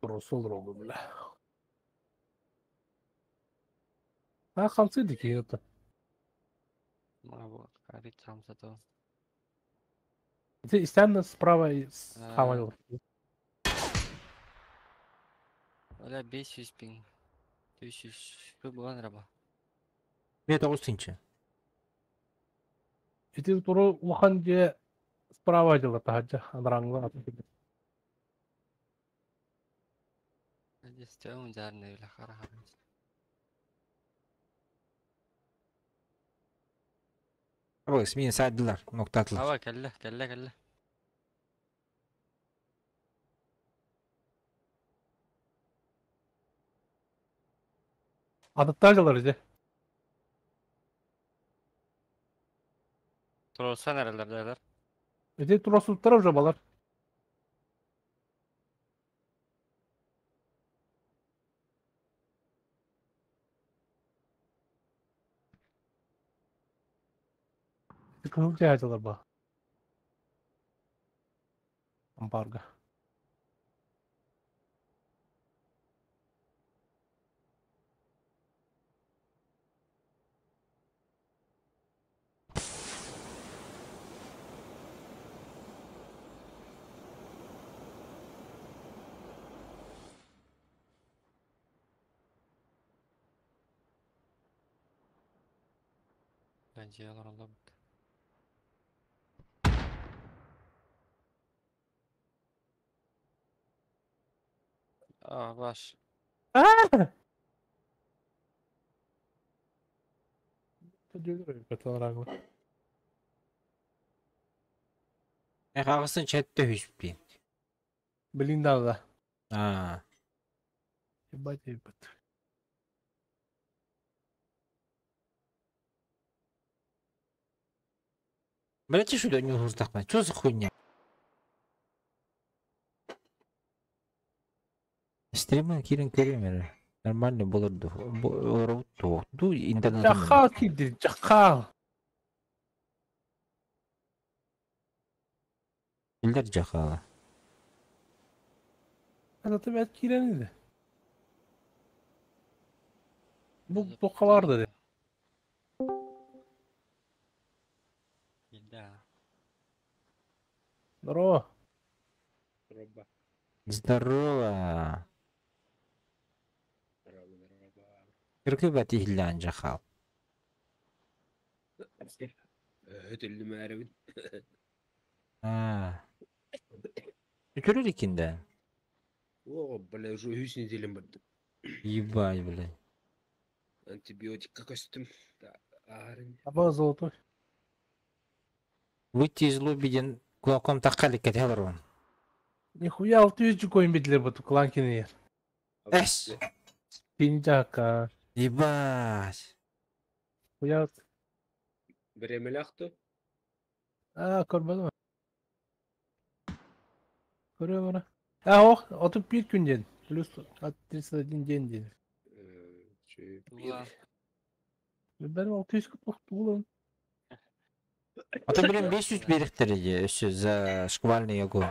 [SPEAKER 2] Burası olur oğlum bile. Ha kamsıydı ki yoktu.
[SPEAKER 8] Ма бу карит хамсато.
[SPEAKER 2] İsten справа и
[SPEAKER 8] А.
[SPEAKER 2] olur.
[SPEAKER 8] Оля 500 пинг. 400 бу булган раба.
[SPEAKER 3] Мен остынчы.
[SPEAKER 2] İti turu ulaхан diye справа дела тахаджа анраңла
[SPEAKER 8] Здесь жарны биле кара.
[SPEAKER 3] Аба смен сайдылар, ноктатлар.
[SPEAKER 8] Аба келле, келле, келле.
[SPEAKER 2] Адаттажылар иде.
[SPEAKER 8] Турса нерелерделер?
[SPEAKER 2] İti turu taraf jabalar. Kızıl cihazlar ba. Ambarga.
[SPEAKER 8] Bence yalan olabilir. А, ваш.
[SPEAKER 3] Хаҕысын чэтте хүспин.
[SPEAKER 2] Блин, да, да.
[SPEAKER 3] Аа.
[SPEAKER 2] Ебать, ебать.
[SPEAKER 3] Блять, что не узнал, Что за хуйня? Стримы кирин керемер. Нормально было ду интернет.
[SPEAKER 2] Жахал кидир, жахал.
[SPEAKER 3] Биллер жахала.
[SPEAKER 2] Ана ты кирен иди. Бу бу бар dedi.
[SPEAKER 8] Да.
[SPEAKER 2] Здорово.
[SPEAKER 3] Здорово. Кыркы тихлян жахал.
[SPEAKER 9] Өтүллү
[SPEAKER 3] Аа. Үтүрүр икинде.
[SPEAKER 9] О, бля, уже үс неделям барды.
[SPEAKER 3] Ебать, блядь.
[SPEAKER 9] Антибиотик костюм. Арын.
[SPEAKER 2] Аба золотой.
[SPEAKER 3] Выйти из лобби ден кулаком таккали кетелер он.
[SPEAKER 2] Нихуя 600 коин бедилер бу кланкини.
[SPEAKER 3] Эс.
[SPEAKER 2] Пинжака.
[SPEAKER 3] Ебать.
[SPEAKER 2] Хуя.
[SPEAKER 9] Время
[SPEAKER 2] А, көрбөдүм. Көрөм ора. А, ох, 31 күн ден. Плюс 31 день ден.
[SPEAKER 8] Тула.
[SPEAKER 2] Benim 600 тугулан.
[SPEAKER 3] А то, блин, 500 берехтер еще за шквальный огонь.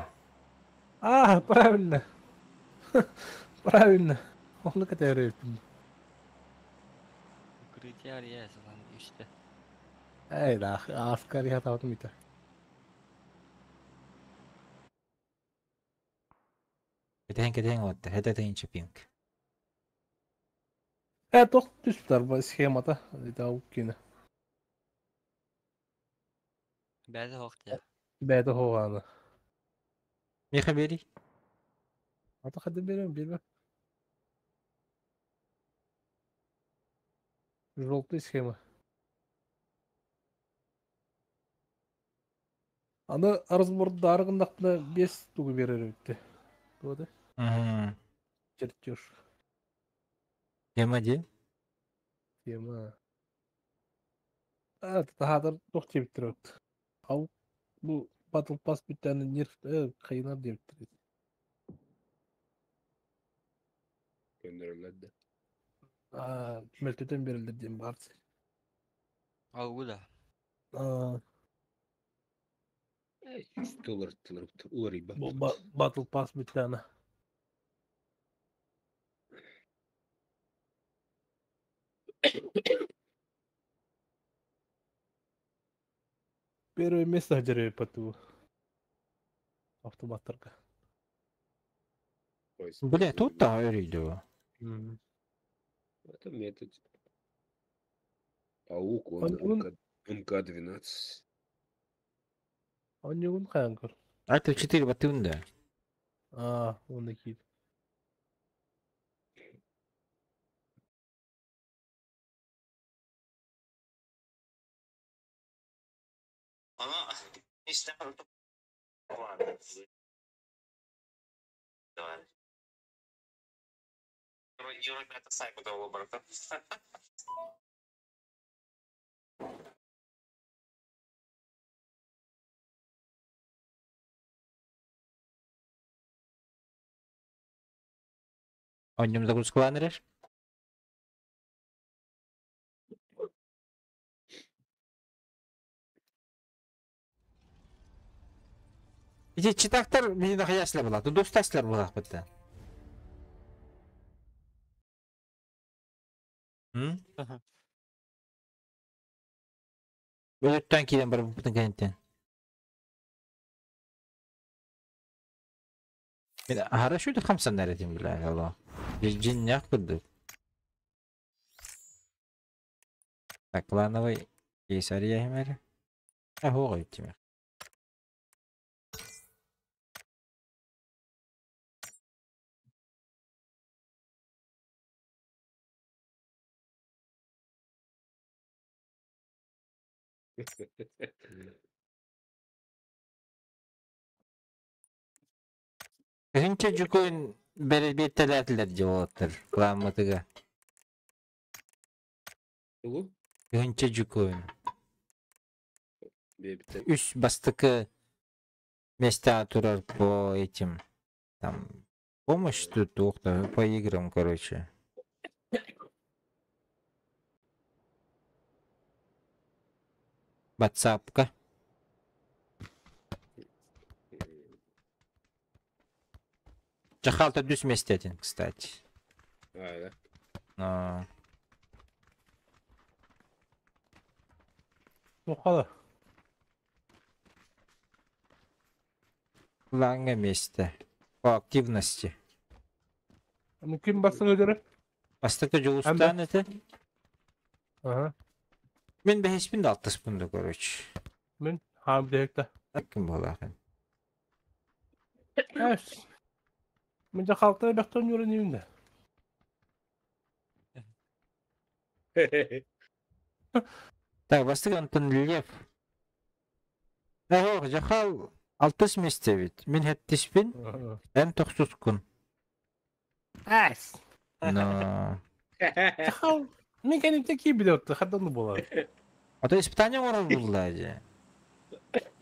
[SPEAKER 2] А, правильно. Правильно. Оны көтөрөп.
[SPEAKER 8] Укрытие есть, lan işte.
[SPEAKER 2] Эй, да, аскари хатабытым ите.
[SPEAKER 3] Кетен кетен вот, это тен чепинг.
[SPEAKER 2] Э, тох түстөр бу схемата. Это уккина.
[SPEAKER 8] Бәді хоқты.
[SPEAKER 2] Бәді хоғаны.
[SPEAKER 3] Меха бери.
[SPEAKER 2] Ата қадым берем, берме. Желтый схема. Аны разбордарыгындакта 5 тугу берер битти. Тугу
[SPEAKER 3] Угу.
[SPEAKER 2] Чертеж.
[SPEAKER 3] Тема де?
[SPEAKER 2] Тема. А, тахадыр тох тебиттир өт. Ал бу Battle Pass бүттәне нерв кыйнар деп.
[SPEAKER 9] Көндөрүлөдү.
[SPEAKER 2] А, мөлтөтөн берилди дем бар.
[SPEAKER 8] Алгу да.
[SPEAKER 2] А,
[SPEAKER 9] 100 доллар улар
[SPEAKER 2] бу Battle Pass бүттәне. Первое место жеребе поту. Автоматтарга.
[SPEAKER 3] Бля, тут да өрүйдү.
[SPEAKER 9] Это метод. Паук, он
[SPEAKER 2] Он-
[SPEAKER 9] МК-12.
[SPEAKER 2] Онюгун каян көр.
[SPEAKER 3] А это 4 батын да.
[SPEAKER 2] А, оны кийди.
[SPEAKER 3] Оннюм загрузкаланырыр. Ити читактар мени нахаяслар була, достаслар була битта. М? Өлөттөн кийин бар бутун кенттен. Мен ара шуйду хамсан наретим била, алло. Жин курду. Так, плановый кейсария химер. А хого иттиме. Кыһынча дьукуун бэрэбиэртэлээтилэр дьэ уолаттар кылааммытыга.
[SPEAKER 9] Тугу?
[SPEAKER 3] Кыһынча дьукуун.
[SPEAKER 9] Биэбиттэн.
[SPEAKER 3] Үс бастакы миэстэҕэ турар по этим там помощь тут туох да по играм короче. Ватсапка. Чахалта дүс миэстэтин, кстати.
[SPEAKER 9] А, да.
[SPEAKER 3] Но...
[SPEAKER 2] Туохха
[SPEAKER 3] Лаҥҥа миэстэ. По активности.
[SPEAKER 2] да? Ким бастыҥ өлөрө?
[SPEAKER 3] Бастакы Дьулустаан этэ.
[SPEAKER 2] Аха.
[SPEAKER 3] Мин бэһиспин да алтыспын да, короче.
[SPEAKER 2] Мин хаам диэкта.
[SPEAKER 3] Ким буолаахын?
[SPEAKER 2] Эс. Мин дьэ халта бэхтэн юрын да.
[SPEAKER 3] Так, бастакы Антон Лев. Эһох, Жахал алтыс миэстэ эбит. Мин хэттиспин, эн тохсускун.
[SPEAKER 2] Эс.
[SPEAKER 3] Но...
[SPEAKER 2] Жахал мин кэнниттэн киирбит отто хаддан буолар.
[SPEAKER 3] А то испытание оҥорор булла дии.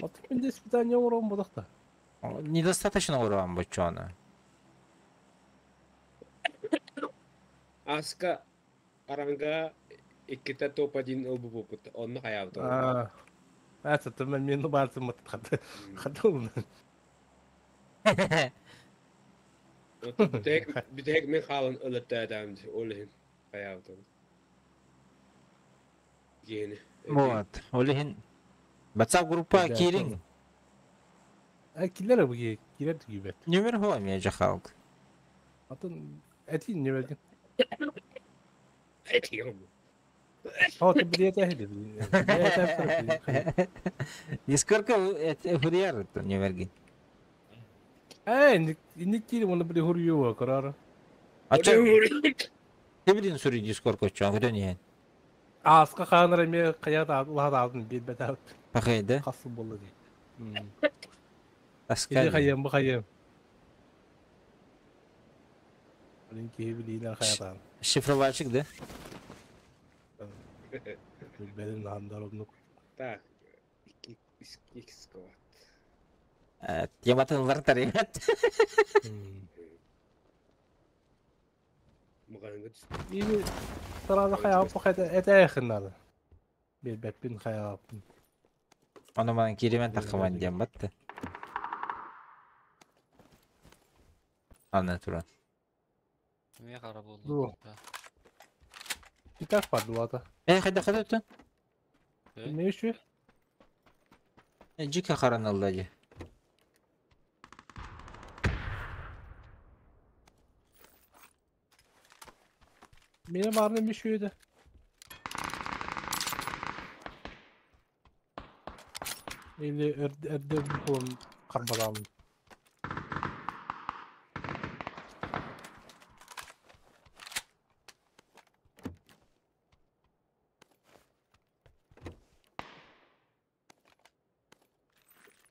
[SPEAKER 2] От мин де испытание оҥорон бодохто.
[SPEAKER 3] Недостаточно оҥорон боччону.
[SPEAKER 9] Аска аранга иккитэ топ-1 ылбыппыт. Онно хайаабыт.
[SPEAKER 2] Аа. Аа, мен мен баартым хата. Хата
[SPEAKER 9] Бүтэһик мин хаалан өлөттөөтөм ол иһин хайаабытым. Гиэни.
[SPEAKER 3] Вот, ол иһин WhatsApp группа киириҥ.
[SPEAKER 2] А киллер бу кирер түгүбэт.
[SPEAKER 3] Нүмер хуа эмиэ Жахалк.
[SPEAKER 2] Атын этин нөмерген.
[SPEAKER 9] Этием.
[SPEAKER 2] О, ты билет эхили.
[SPEAKER 3] Дискорка хурьяр нөмерген.
[SPEAKER 2] Э, инник кири оны били хурьюа карар.
[SPEAKER 3] А чё? Тебирин сури дискорка чё, көтөн иһэн.
[SPEAKER 2] Аска хаанар эме каят улаат алдын билбет аут.
[SPEAKER 3] Пахайда.
[SPEAKER 2] Хасыл болду ди.
[SPEAKER 3] Таска.
[SPEAKER 2] Иди хайым бу хайым. Блин, киһи билиинэ хаятаан.
[SPEAKER 3] Шифровальщик, да?
[SPEAKER 2] Билбедим наандар оннук.
[SPEAKER 9] Так. Икки сквад.
[SPEAKER 3] Тематын ылар тарыйат.
[SPEAKER 9] Муганга түстү.
[SPEAKER 2] Или сразу хайап хайта этээхин надо. Билбеппин хайаппын.
[SPEAKER 3] Ону манан киримен таххаман диэн батты. Аны туран.
[SPEAKER 8] Эмиэ хара
[SPEAKER 2] Дуо.
[SPEAKER 8] буолла. Да.
[SPEAKER 2] Итак падлата.
[SPEAKER 3] Э, хайда хайда өттүн?
[SPEAKER 8] Э?
[SPEAKER 2] Не еще?
[SPEAKER 3] Жика хараналла дии.
[SPEAKER 2] Мене баарына мешүйді. Или эрде болон карбаламын.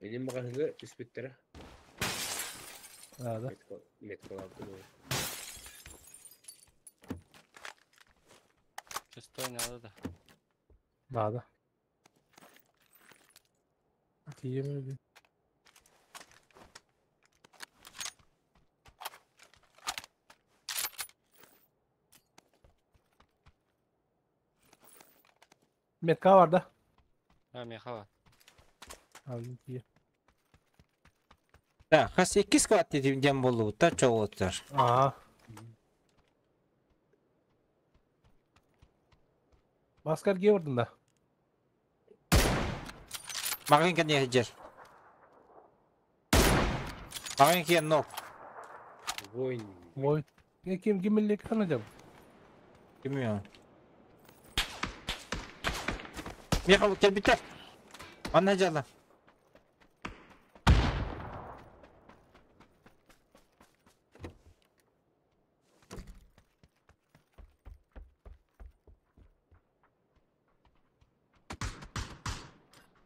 [SPEAKER 9] Менин магаһыҥҥа түспүттэрэ.
[SPEAKER 2] Да.
[SPEAKER 9] Меткалаабытым.
[SPEAKER 8] Шестой надо да.
[SPEAKER 2] Надо. Тиемеди. Метка бар да?
[SPEAKER 8] А, меха бар.
[SPEAKER 2] Алын тие.
[SPEAKER 3] Да, хас икки сквад диэн буоллубуттар чоҕулуттар.
[SPEAKER 2] Аа. Баскар геордын да.
[SPEAKER 3] Маҕын кэнниэ сылдьар. Маҕын киэн нок.
[SPEAKER 9] Войн.
[SPEAKER 2] Ой. Ким ким кана жап?
[SPEAKER 3] Кимио? Миха кэлбиттэр. Манна дьала.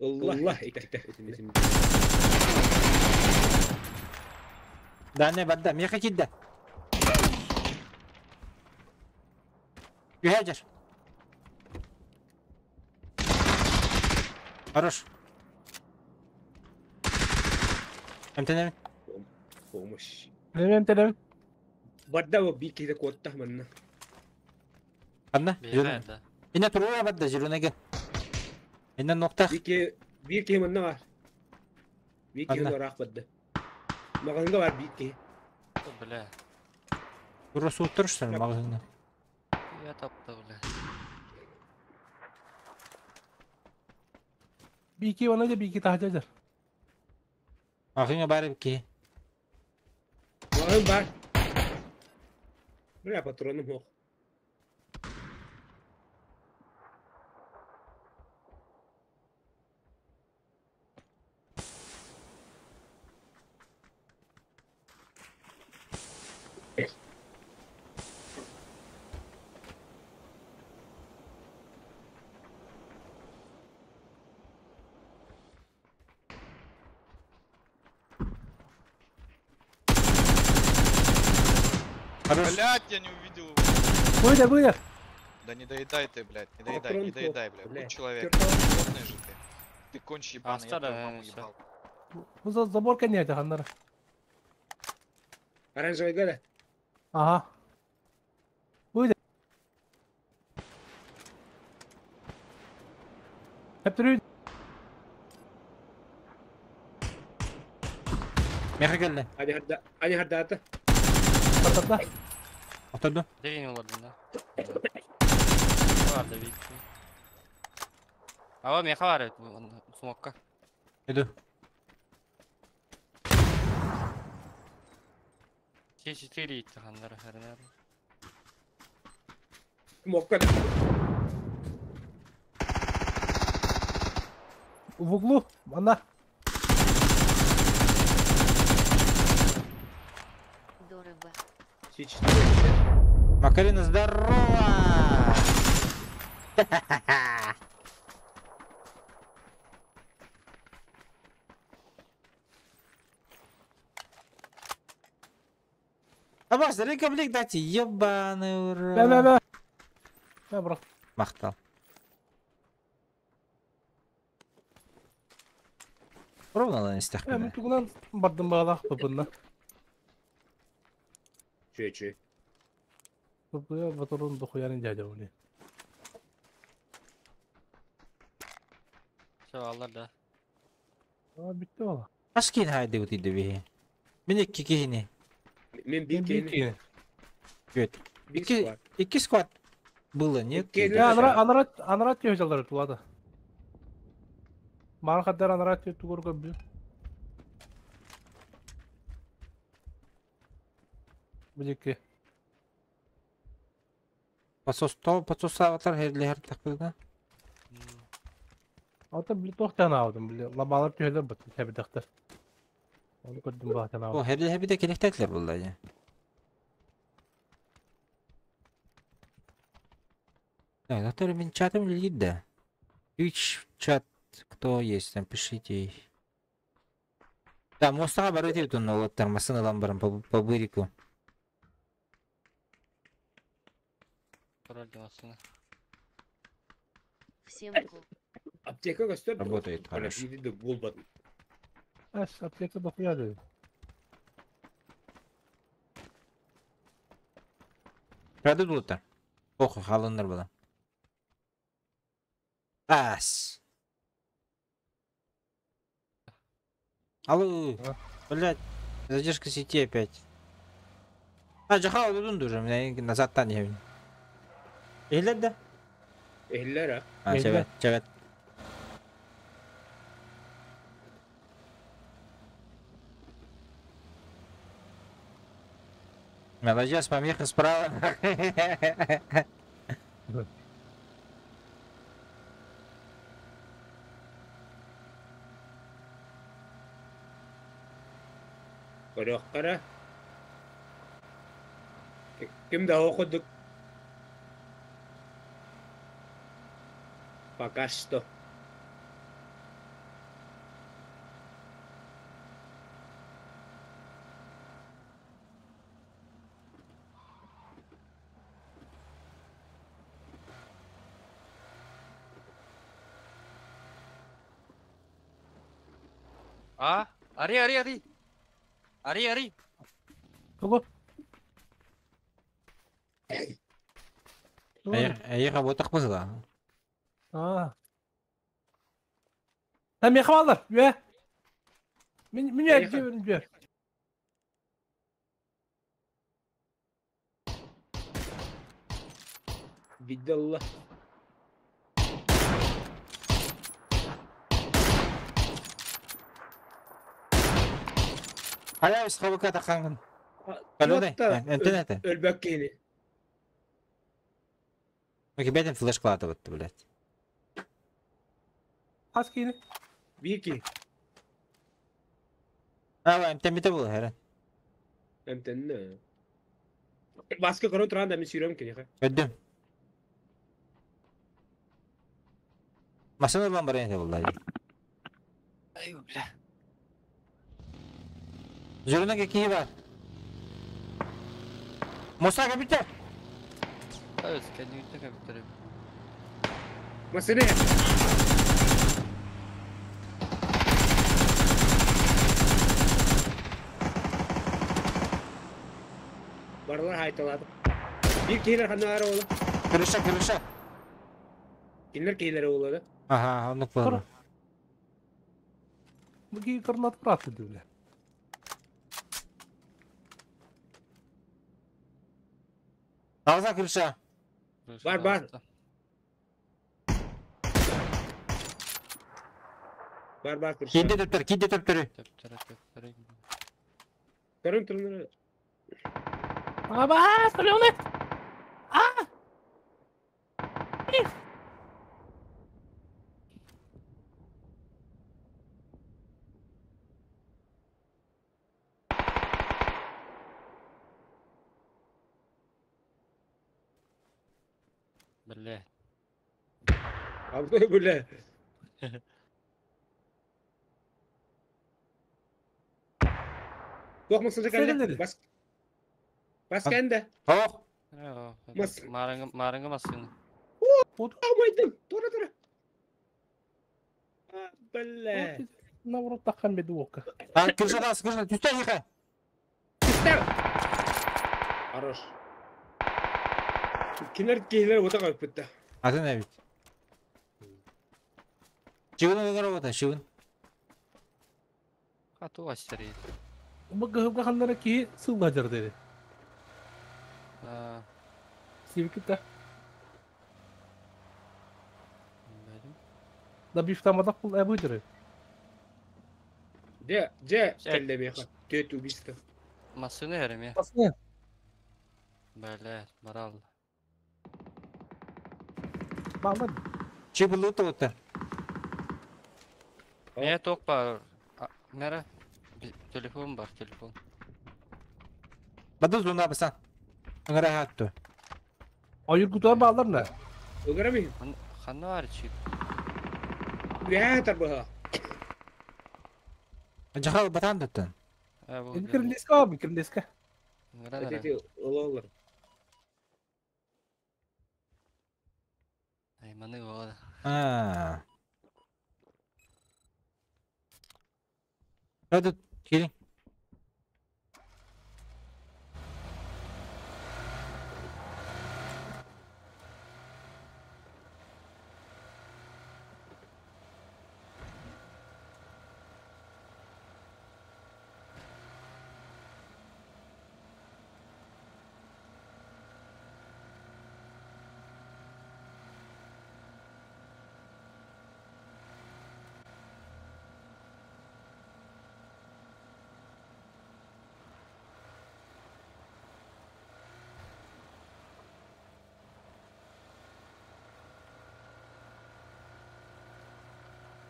[SPEAKER 9] Ылла иккитэ итини.
[SPEAKER 3] Да, не барда, меха киирдэ. Түһэ дьэр. Хорош. Эмтэнэбин.
[SPEAKER 9] Помощь.
[SPEAKER 2] Эмтэнэбин.
[SPEAKER 9] Барда бу биир киһитэ куотта манна.
[SPEAKER 3] Ханна?
[SPEAKER 8] Бэйэ да.
[SPEAKER 3] Инна туруора барда зеленайга. Инна ноктах.
[SPEAKER 9] Биир киһи биир киһи манна баар. Биир киһи
[SPEAKER 3] Ханна?
[SPEAKER 9] ыраах барда. Маҕаһыыҥҥа баар биир киһи.
[SPEAKER 8] Бля.
[SPEAKER 3] Тура сууттар что ли маҕаһыыҥҥа?
[SPEAKER 8] Я тапта, бля.
[SPEAKER 2] Бики она де бики таһа дьэр.
[SPEAKER 3] Маҕаһыыҥҥа баар эбит киһи.
[SPEAKER 9] Маҕаһыын баар. Бля, патроным суох.
[SPEAKER 3] Хорош.
[SPEAKER 4] Блять, я не увидел его.
[SPEAKER 2] Выйди, выйди.
[SPEAKER 4] Да не доедай ты, блядь, не доедай, не
[SPEAKER 9] Патрон
[SPEAKER 4] доедай, блядь.
[SPEAKER 9] бля.
[SPEAKER 4] Будь человек,
[SPEAKER 9] Чертов.
[SPEAKER 4] животное же ты. Ты конч ебаный, я
[SPEAKER 8] А,
[SPEAKER 4] твою маму
[SPEAKER 8] всё.
[SPEAKER 4] ебал.
[SPEAKER 2] Бу забор кэнниэти ханнара.
[SPEAKER 9] Оранжевый да?
[SPEAKER 2] Ага. Выйди. Хептірүй.
[SPEAKER 3] Меха кэллэ.
[SPEAKER 9] Ани харда, ани хардаата.
[SPEAKER 2] Татарда.
[SPEAKER 3] Отурду.
[SPEAKER 8] Дегин олордун да. Бар да бик. Ава меха бар смокка.
[SPEAKER 3] Иду.
[SPEAKER 8] С4 итти ханнара хернер.
[SPEAKER 9] Мокка.
[SPEAKER 2] В углу. Она.
[SPEAKER 1] Дорого.
[SPEAKER 9] С4.
[SPEAKER 3] Макарина, здорово! А бас, рекомплект дайте, ебаный
[SPEAKER 2] Бә, бә,
[SPEAKER 3] урод.
[SPEAKER 2] бә. Бә, бро.
[SPEAKER 3] Махтал. Ровно на местах.
[SPEAKER 2] Ә, мин тугунан бардым бағалақ быбынна.
[SPEAKER 9] Чү, чү.
[SPEAKER 2] Быбыя батырын дохуянын дядя уни.
[SPEAKER 8] Все алар да.
[SPEAKER 2] А, битте бала.
[SPEAKER 3] Аскин хайды вот иди бихи. Мин икки кихини.
[SPEAKER 9] Мен биир киһини.
[SPEAKER 2] Бики.
[SPEAKER 3] Өт.
[SPEAKER 9] Биир
[SPEAKER 3] Икки,
[SPEAKER 9] склад.
[SPEAKER 3] икки сквад было, нет?
[SPEAKER 9] Икки-
[SPEAKER 2] Я анара анара анара түйө тулады. Маған хаддар анара түйө тугур көбү. Бу
[SPEAKER 3] Подсос, подсосаватар херлер такыда.
[SPEAKER 2] Ата били тохтан алдым били. Лабалар түйөлөр бит тебидактар. Оны көрдүм баатан
[SPEAKER 3] О,
[SPEAKER 2] алдым.
[SPEAKER 3] херлер бите келектетлер булды. я. Так, который мин чатом лид да. Twitch чат, кто есть там, пишите. Да, мостага бар өтө бүтүн олоттар масын алам барам по, по бырику.
[SPEAKER 8] Король демасына.
[SPEAKER 1] Всем ку.
[SPEAKER 9] Аптека көстөр.
[SPEAKER 3] Работает хорошо.
[SPEAKER 9] Бири да болбадым.
[SPEAKER 2] Ас аптека дохуя деди.
[SPEAKER 3] Рады дулуттар. Оху, халыннар бала. Ас. Алло,
[SPEAKER 2] А?
[SPEAKER 3] блядь, задержка сети опять. А, жахал дудун уже, меня назад та не. Эхлер да?
[SPEAKER 9] Эхлер а.
[SPEAKER 3] А,
[SPEAKER 2] Эхлер.
[SPEAKER 3] чевет, чевет. Молодец, помеха справа.
[SPEAKER 9] Көрөккара. Ким да окудук. Пока что.
[SPEAKER 8] А? Ари, ари, ари! Ари, ари!
[SPEAKER 2] Тугу?
[SPEAKER 3] Эйиэхэ буотах быһыылаах.
[SPEAKER 2] Аа. Та миэхэ бааллар, үө. Мин мин
[SPEAKER 9] Эйиэхэ.
[SPEAKER 2] үө.
[SPEAKER 9] Виделла.
[SPEAKER 3] Хайа ысхабыка таххаҥҥын. Калюдай, энтэн этэ.
[SPEAKER 9] Өлбөк киһини.
[SPEAKER 3] Бэтин флеш кылаатабытты, блядь.
[SPEAKER 2] Хас киини?
[SPEAKER 9] Биир киһи.
[SPEAKER 3] Аа, эмтэммитэ буолла, эрэн.
[SPEAKER 9] Эмтэннэ. Баска көрөн туран да мин сүүрөм киниэхэ.
[SPEAKER 3] Көрдүм. Массыына ылан баран этэ буолла дии.
[SPEAKER 8] Ай, бля.
[SPEAKER 3] Зерна киһи бар. Муса кэбитэ.
[SPEAKER 8] Өс, кэннигиттэн кэбиттэрим.
[SPEAKER 9] Массыына. Барылар хайталааты. Биир киһилэр ханна баара буолла?
[SPEAKER 3] Крыша, крыша.
[SPEAKER 9] Кинилэр киһилэрэ буолла да?
[SPEAKER 3] Ага, оннук буолла.
[SPEAKER 2] Бу киһи гранат быраатты дии
[SPEAKER 3] Ağza крыша.
[SPEAKER 9] Бар, бар. Бар бар крыша.
[SPEAKER 3] Киинде төптөр, киинде төптөрү.
[SPEAKER 8] Төптөрө, төптөрө.
[SPEAKER 9] Көрөн турун.
[SPEAKER 2] Абаас, Калюны! Аа!
[SPEAKER 8] Бля.
[SPEAKER 9] Абы бля. Туох массыына кэллэ?
[SPEAKER 2] Сэрэлэри.
[SPEAKER 9] Бас Бас кэнде.
[SPEAKER 3] Ох.
[SPEAKER 9] Мас-
[SPEAKER 8] Марыңы, марыңы массыына.
[SPEAKER 9] Алмайдым. Тура тура. А, бля.
[SPEAKER 2] Наоборот, таххан беду ока.
[SPEAKER 3] А, крыша тас, крыша, түстэ хиха.
[SPEAKER 9] Хорош. Кинилэр киһилэр уота көппүттэ.
[SPEAKER 3] Атын эбит. Чыгын ылар оҕото, чыгын.
[SPEAKER 8] Хату астери.
[SPEAKER 2] Бу гыһылга ханнара киһи сылла дьар dedi.
[SPEAKER 8] А,
[SPEAKER 2] Сибикитте.
[SPEAKER 8] бәлем.
[SPEAKER 2] Да бифтамадак бул эбу дьары.
[SPEAKER 9] Дьэ, дьэ,
[SPEAKER 8] Сэ-
[SPEAKER 9] кэллэ миэхэ. Түөрт убийство.
[SPEAKER 8] Массыына эрэме.
[SPEAKER 2] Басны.
[SPEAKER 8] Бля, морал.
[SPEAKER 2] Балар.
[SPEAKER 3] Чыбылы тоҕото.
[SPEAKER 8] Э, ток бар. Нера? Телефон бар, телефон.
[SPEAKER 3] Баду зуна басан. Ыңыра хатту.
[SPEAKER 2] Айыр кутуар балар на.
[SPEAKER 9] Ыгыра мин.
[SPEAKER 8] Ханна бар чип.
[SPEAKER 9] Үһээ тарбаһа.
[SPEAKER 3] Жахал батан туттан.
[SPEAKER 8] Э, бу.
[SPEAKER 2] Кирлеска abi, кирлеска.
[SPEAKER 8] Нера, нера.
[SPEAKER 9] Эти ылалар.
[SPEAKER 8] Ай, маны ола.
[SPEAKER 3] Аа. Hadi gelin.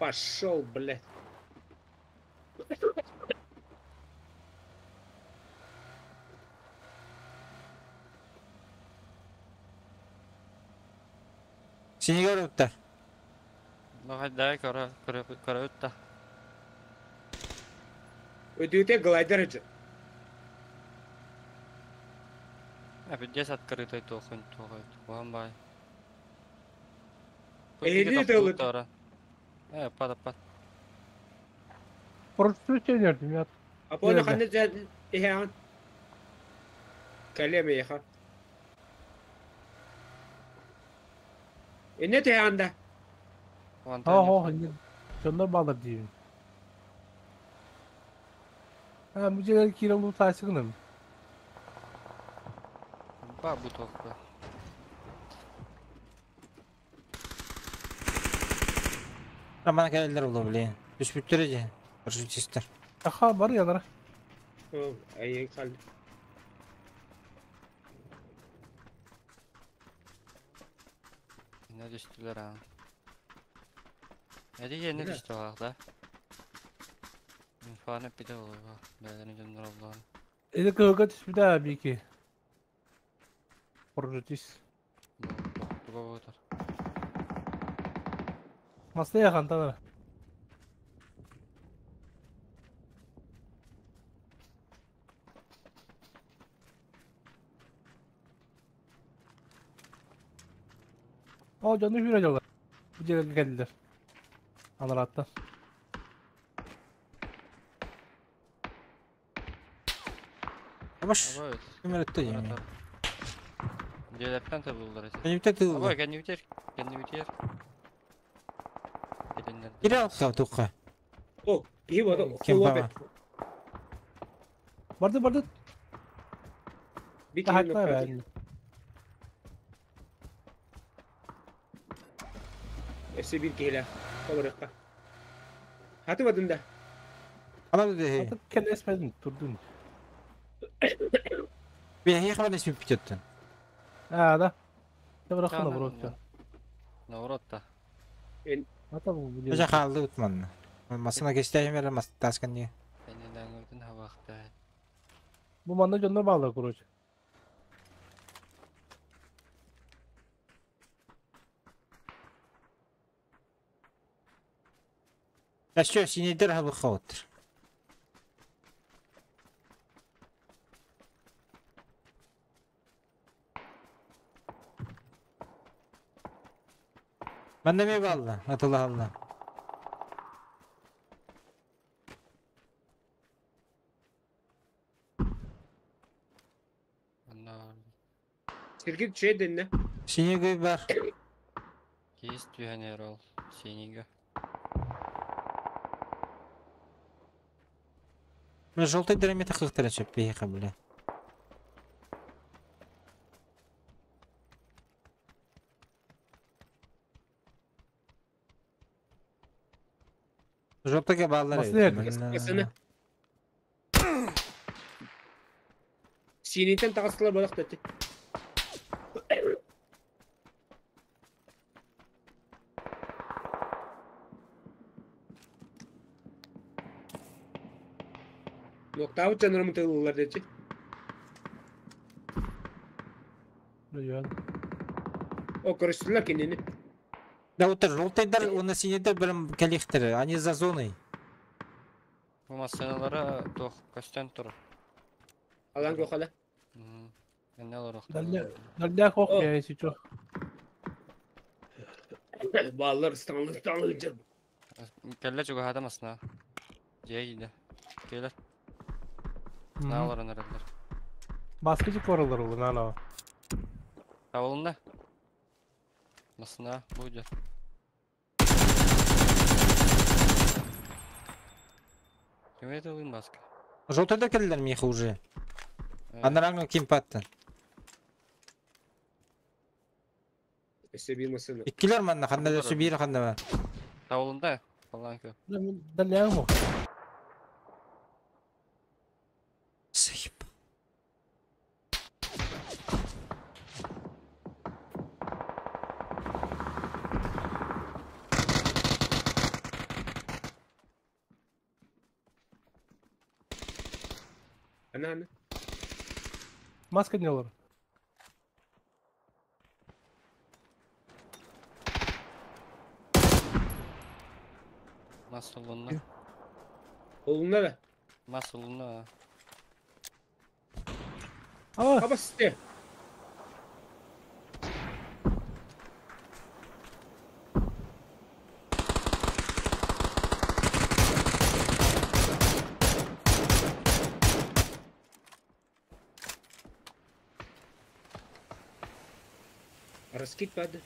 [SPEAKER 9] Пошел, блядь.
[SPEAKER 3] Сeni görüptür.
[SPEAKER 8] Дай, кора, кора, кора, та.
[SPEAKER 9] Өтүүтэ глайдер эдже.
[SPEAKER 8] А, здесь открытый тохун, тохун, бай.
[SPEAKER 9] Эйли тылы.
[SPEAKER 8] Э, пада, пад.
[SPEAKER 2] Парашютчу я.
[SPEAKER 9] Апона ханна иһэҕин? Кэлиэм эйиэхэ. Иннэ түһэҕин да?
[SPEAKER 2] Оһо, дьоннор бааллар диибин. А, бу дьиэлэр киирэн лутаайсыгыным.
[SPEAKER 8] Ба бу туохпа.
[SPEAKER 3] Роман кэлэллэр буолуо, блин. Түспүттэрэ дии. Парашютистар.
[SPEAKER 2] Аха, бар ялара.
[SPEAKER 9] Айын халды.
[SPEAKER 8] Ne düştüler ha. Hadi yerine düştü bak da. İnfane bir de oluyor bak. Beylerin canlar Allah'ın.
[SPEAKER 2] Эди кыһылга түспүтэ бики. Парашютист.
[SPEAKER 8] Туга болар.
[SPEAKER 2] Масты яхантанара. О, дьону хүрэ дьоллар. Бу дьиэлэргэ кэллилэр. Анарааттан.
[SPEAKER 3] Абаш, ким эрэ дии.
[SPEAKER 8] Дьиэлэртэн табыллар эти.
[SPEAKER 3] Кэннибитэ тыылла.
[SPEAKER 8] Абай, кэннибитер. Кэннибитер.
[SPEAKER 3] Кире алка туққа.
[SPEAKER 9] О, киһи бата
[SPEAKER 3] Ким баҕа?
[SPEAKER 2] Барды, барды.
[SPEAKER 9] Bir
[SPEAKER 2] Хатта
[SPEAKER 9] киһи
[SPEAKER 2] бәрін.
[SPEAKER 9] Өссө bir киһилээх. Толоруохха. Хаты бадын да.
[SPEAKER 3] Ана дии.
[SPEAKER 2] Аты кэлэспэдин турдун.
[SPEAKER 3] Бэйэ хабан эсми бүтөттөн.
[SPEAKER 2] А, да. Табырахына бұротта.
[SPEAKER 8] Наоборот да.
[SPEAKER 2] Ата бу
[SPEAKER 3] Бажа хаалды утманна. Масына кестәйм әле мас таскан дии.
[SPEAKER 8] Кэннинэн өтүн хабахта.
[SPEAKER 2] Бу манна дьоннор баалар, короче.
[SPEAKER 3] Әшчө синедер хабы хавыттыр. Манна ме балла, атыла алла.
[SPEAKER 8] Анна
[SPEAKER 9] Сиргит чэй дэннэ.
[SPEAKER 3] Синеге бар.
[SPEAKER 8] кейс түйәнер ол. Сениге.
[SPEAKER 3] Мен желтый драмета хыктыра чөп бейхе бля. Желтыйга баллар.
[SPEAKER 2] Басын ерді.
[SPEAKER 9] Басыны. Синитен таҕыстылар балах да. Ноктаабыт дьоннорум тыллылар дечи.
[SPEAKER 2] Жөн.
[SPEAKER 9] О, көрүстүлэр кинини.
[SPEAKER 3] Да вот желтыйдар, оны синедер бірім кәлихтер, они за зоной.
[SPEAKER 8] Бу масыналара туох көстөн тур.
[SPEAKER 9] Алан кохала.
[SPEAKER 8] Энне олор
[SPEAKER 2] Дальня хох я если чё.
[SPEAKER 9] Баллар станлы станлы жыр.
[SPEAKER 8] Кэллэ чугаһаата масына. Дьиэ киирдэ. Кэлэр. Нааларын эрэллэр.
[SPEAKER 2] Баскычы коралар ол, нана.
[SPEAKER 8] Табылынна. Масына бу идет. Ким это ылын баска?
[SPEAKER 3] Желтыйдар кәлелер меха уже. Анараңы ким патты.
[SPEAKER 9] Өссө bir масына.
[SPEAKER 3] Иккилер манна ханда да сүбир ханда бар.
[SPEAKER 8] Табылында. Аллаһ кө.
[SPEAKER 2] Дальня хох.
[SPEAKER 3] Сыйп.
[SPEAKER 9] Ана ана.
[SPEAKER 2] Маска не олар.
[SPEAKER 8] Мас олунна.
[SPEAKER 9] Олунна да.
[SPEAKER 8] Мас олунна.
[SPEAKER 2] А,
[SPEAKER 9] Абасты. Раскид падает.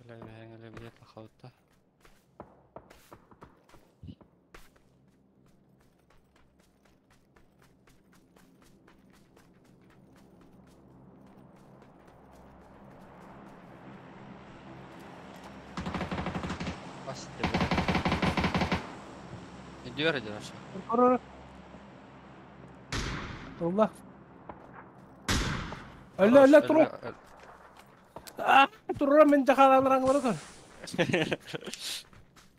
[SPEAKER 8] Бля, бля, бля, плохо. Идёр, идёр.
[SPEAKER 2] Ор. Allah. Öyle öyle turu. Ah, turura men jahalanrangları kor.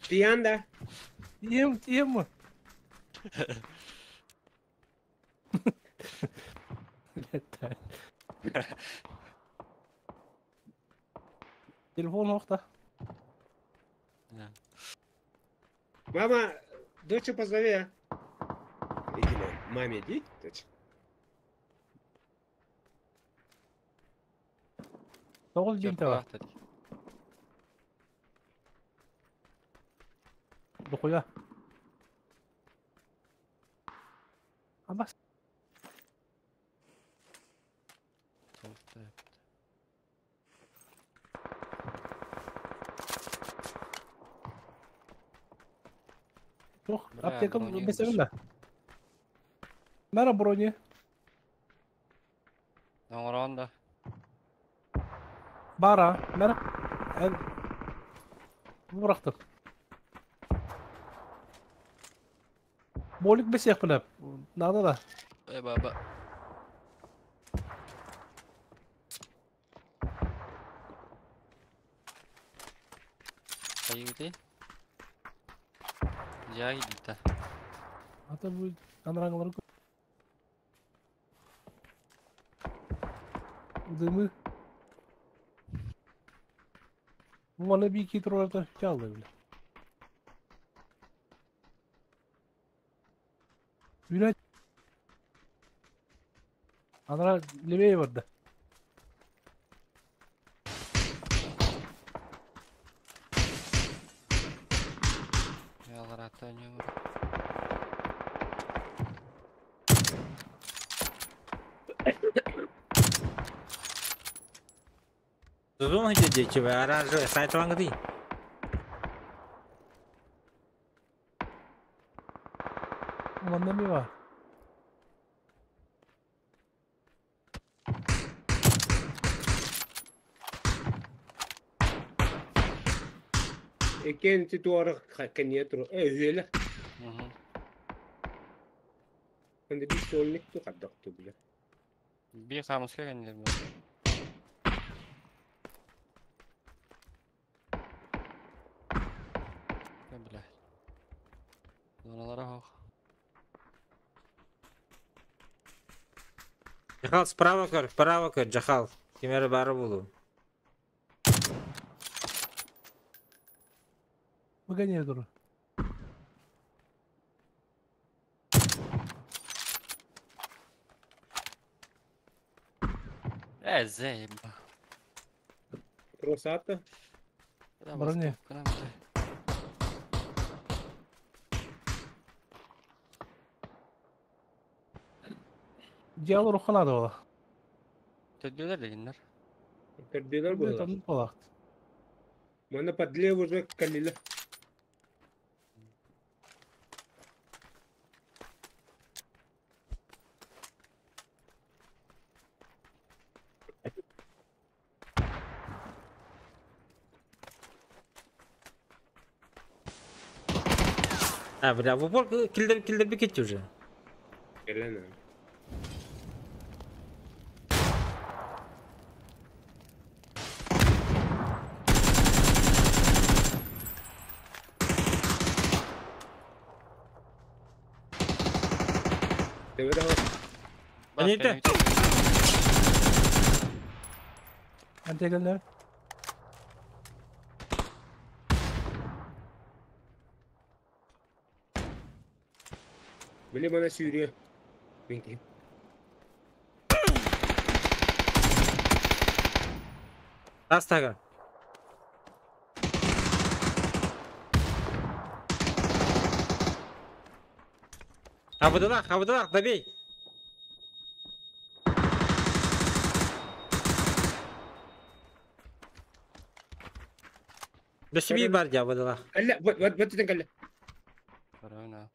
[SPEAKER 9] Тиянда.
[SPEAKER 2] Тием, тием. Телефон охта.
[SPEAKER 9] Мама, дочь позови, а. Иди, маме иди, дочь.
[SPEAKER 2] Тоғыз бинті бар. Дохуя. Абас. Жоқ, аптека бесемін. Мара брони.
[SPEAKER 8] Оңыранда.
[SPEAKER 2] Бара, мара. Бұрақтық. Болик бесех біліп. Надо да.
[SPEAKER 8] Эй, баба. Айгыды. Жай дейді.
[SPEAKER 2] Ата бұл анраңлар Дымы. Маны бики турарда жалды биле. Үре. Анра левее барды.
[SPEAKER 8] Яларата не бар.
[SPEAKER 3] Тузун где дети, оранжевый, сайт вангды.
[SPEAKER 2] Манна ми бар.
[SPEAKER 9] Экен титуары кенетру. Э, үеле. 근데 би сольник ту каддакту биле.
[SPEAKER 8] Би хамыска кенер. Бля. Зоналара хох.
[SPEAKER 3] Джахал справа көр, справа көр, Джахал. Кемері бары болу.
[SPEAKER 2] Выгоняй туру.
[SPEAKER 8] Э, заеба.
[SPEAKER 9] Росата.
[SPEAKER 2] Брони. Дьялы рухана да ола.
[SPEAKER 8] Төдүлөр дегеннер.
[SPEAKER 9] Көрдүлөр була.
[SPEAKER 2] Там болакт.
[SPEAKER 9] Мана подле уже калила.
[SPEAKER 3] А, бля, в упор килдер килдер бекет уже.
[SPEAKER 9] Келена.
[SPEAKER 3] Они это?
[SPEAKER 2] Антигалер.
[SPEAKER 9] Били мана сүйрүө. Менки.
[SPEAKER 3] Тастага. Хабыдылах, хабыдылах, добей! Бэсибии бар дьа абыдылах.
[SPEAKER 9] Кэллэ, вот, вот, вот этэн кэллэ.
[SPEAKER 8] Корона.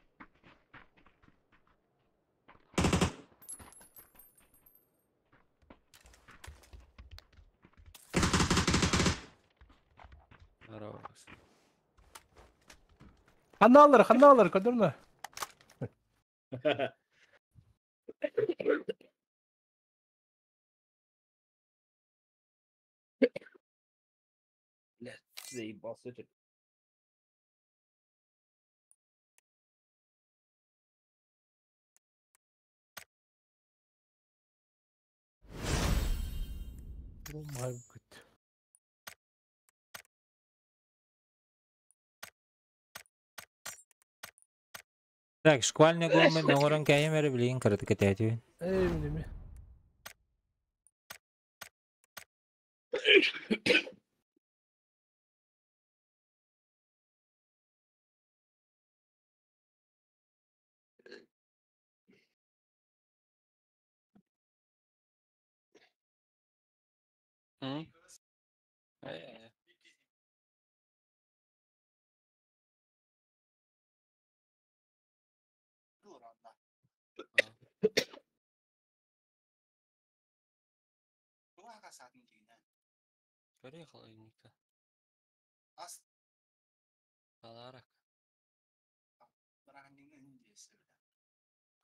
[SPEAKER 8] Хорош.
[SPEAKER 2] Ханна алар, ханна алар, көрдөрүнэ.
[SPEAKER 9] Блядь, заебался ты.
[SPEAKER 2] Oh my god.
[SPEAKER 3] Так, шквальный гоммен оҥорон кэйэм эрэ билигин кыратык кэтээтибин.
[SPEAKER 2] Эй, миними.
[SPEAKER 8] М? Э, Көрей холодильникта. Аларак.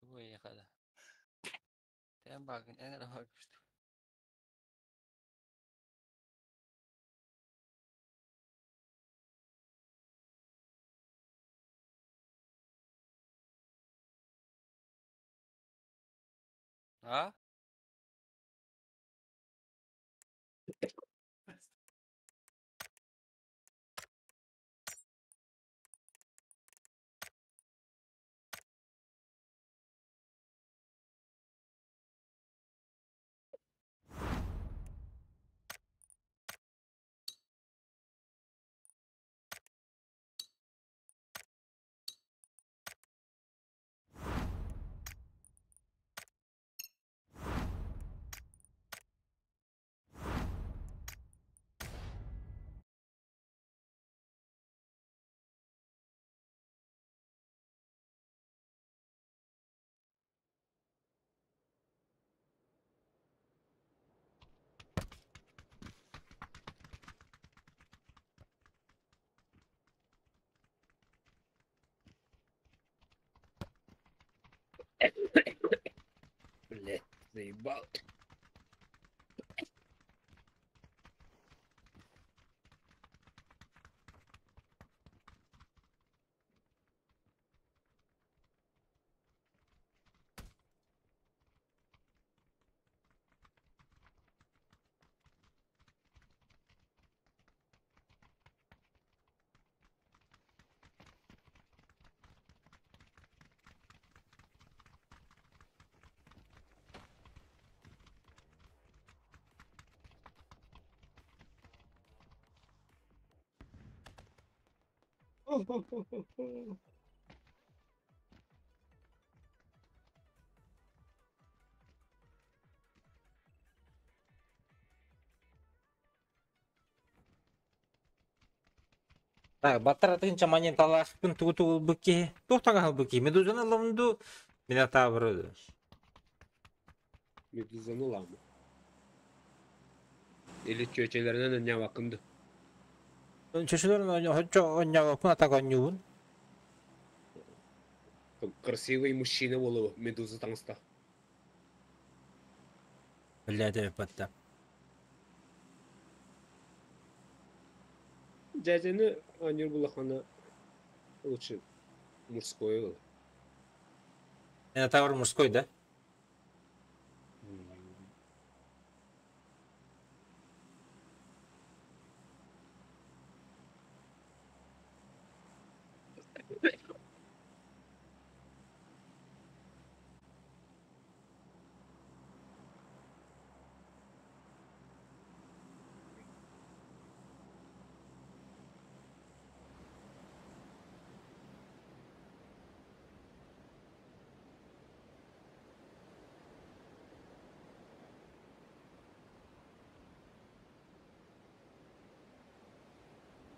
[SPEAKER 8] Тугу ехада. Тэн багын эн эрэ багышты. А?
[SPEAKER 9] Блядь, заебал.
[SPEAKER 3] Так, баттар тыгынча монеталаахпын тугу тугу ылбыт киһи. Туох таҥаһы ылбыт киһи? Медузаны ыллым дуу? Минотавры.
[SPEAKER 9] Медузаны ламы. Или чүөчэлэринэн онньообоккун дуу?
[SPEAKER 3] Чөчөлөрүн оччо онньообоппун атак онньуубун.
[SPEAKER 9] Красивый мужчина буолуо медуза таҥаста.
[SPEAKER 3] Биллээтэ эппэтта.
[SPEAKER 9] Дьээдьэни оонньуур буллаххына лучше мужской ыл.
[SPEAKER 3] Минотавр мужской, да?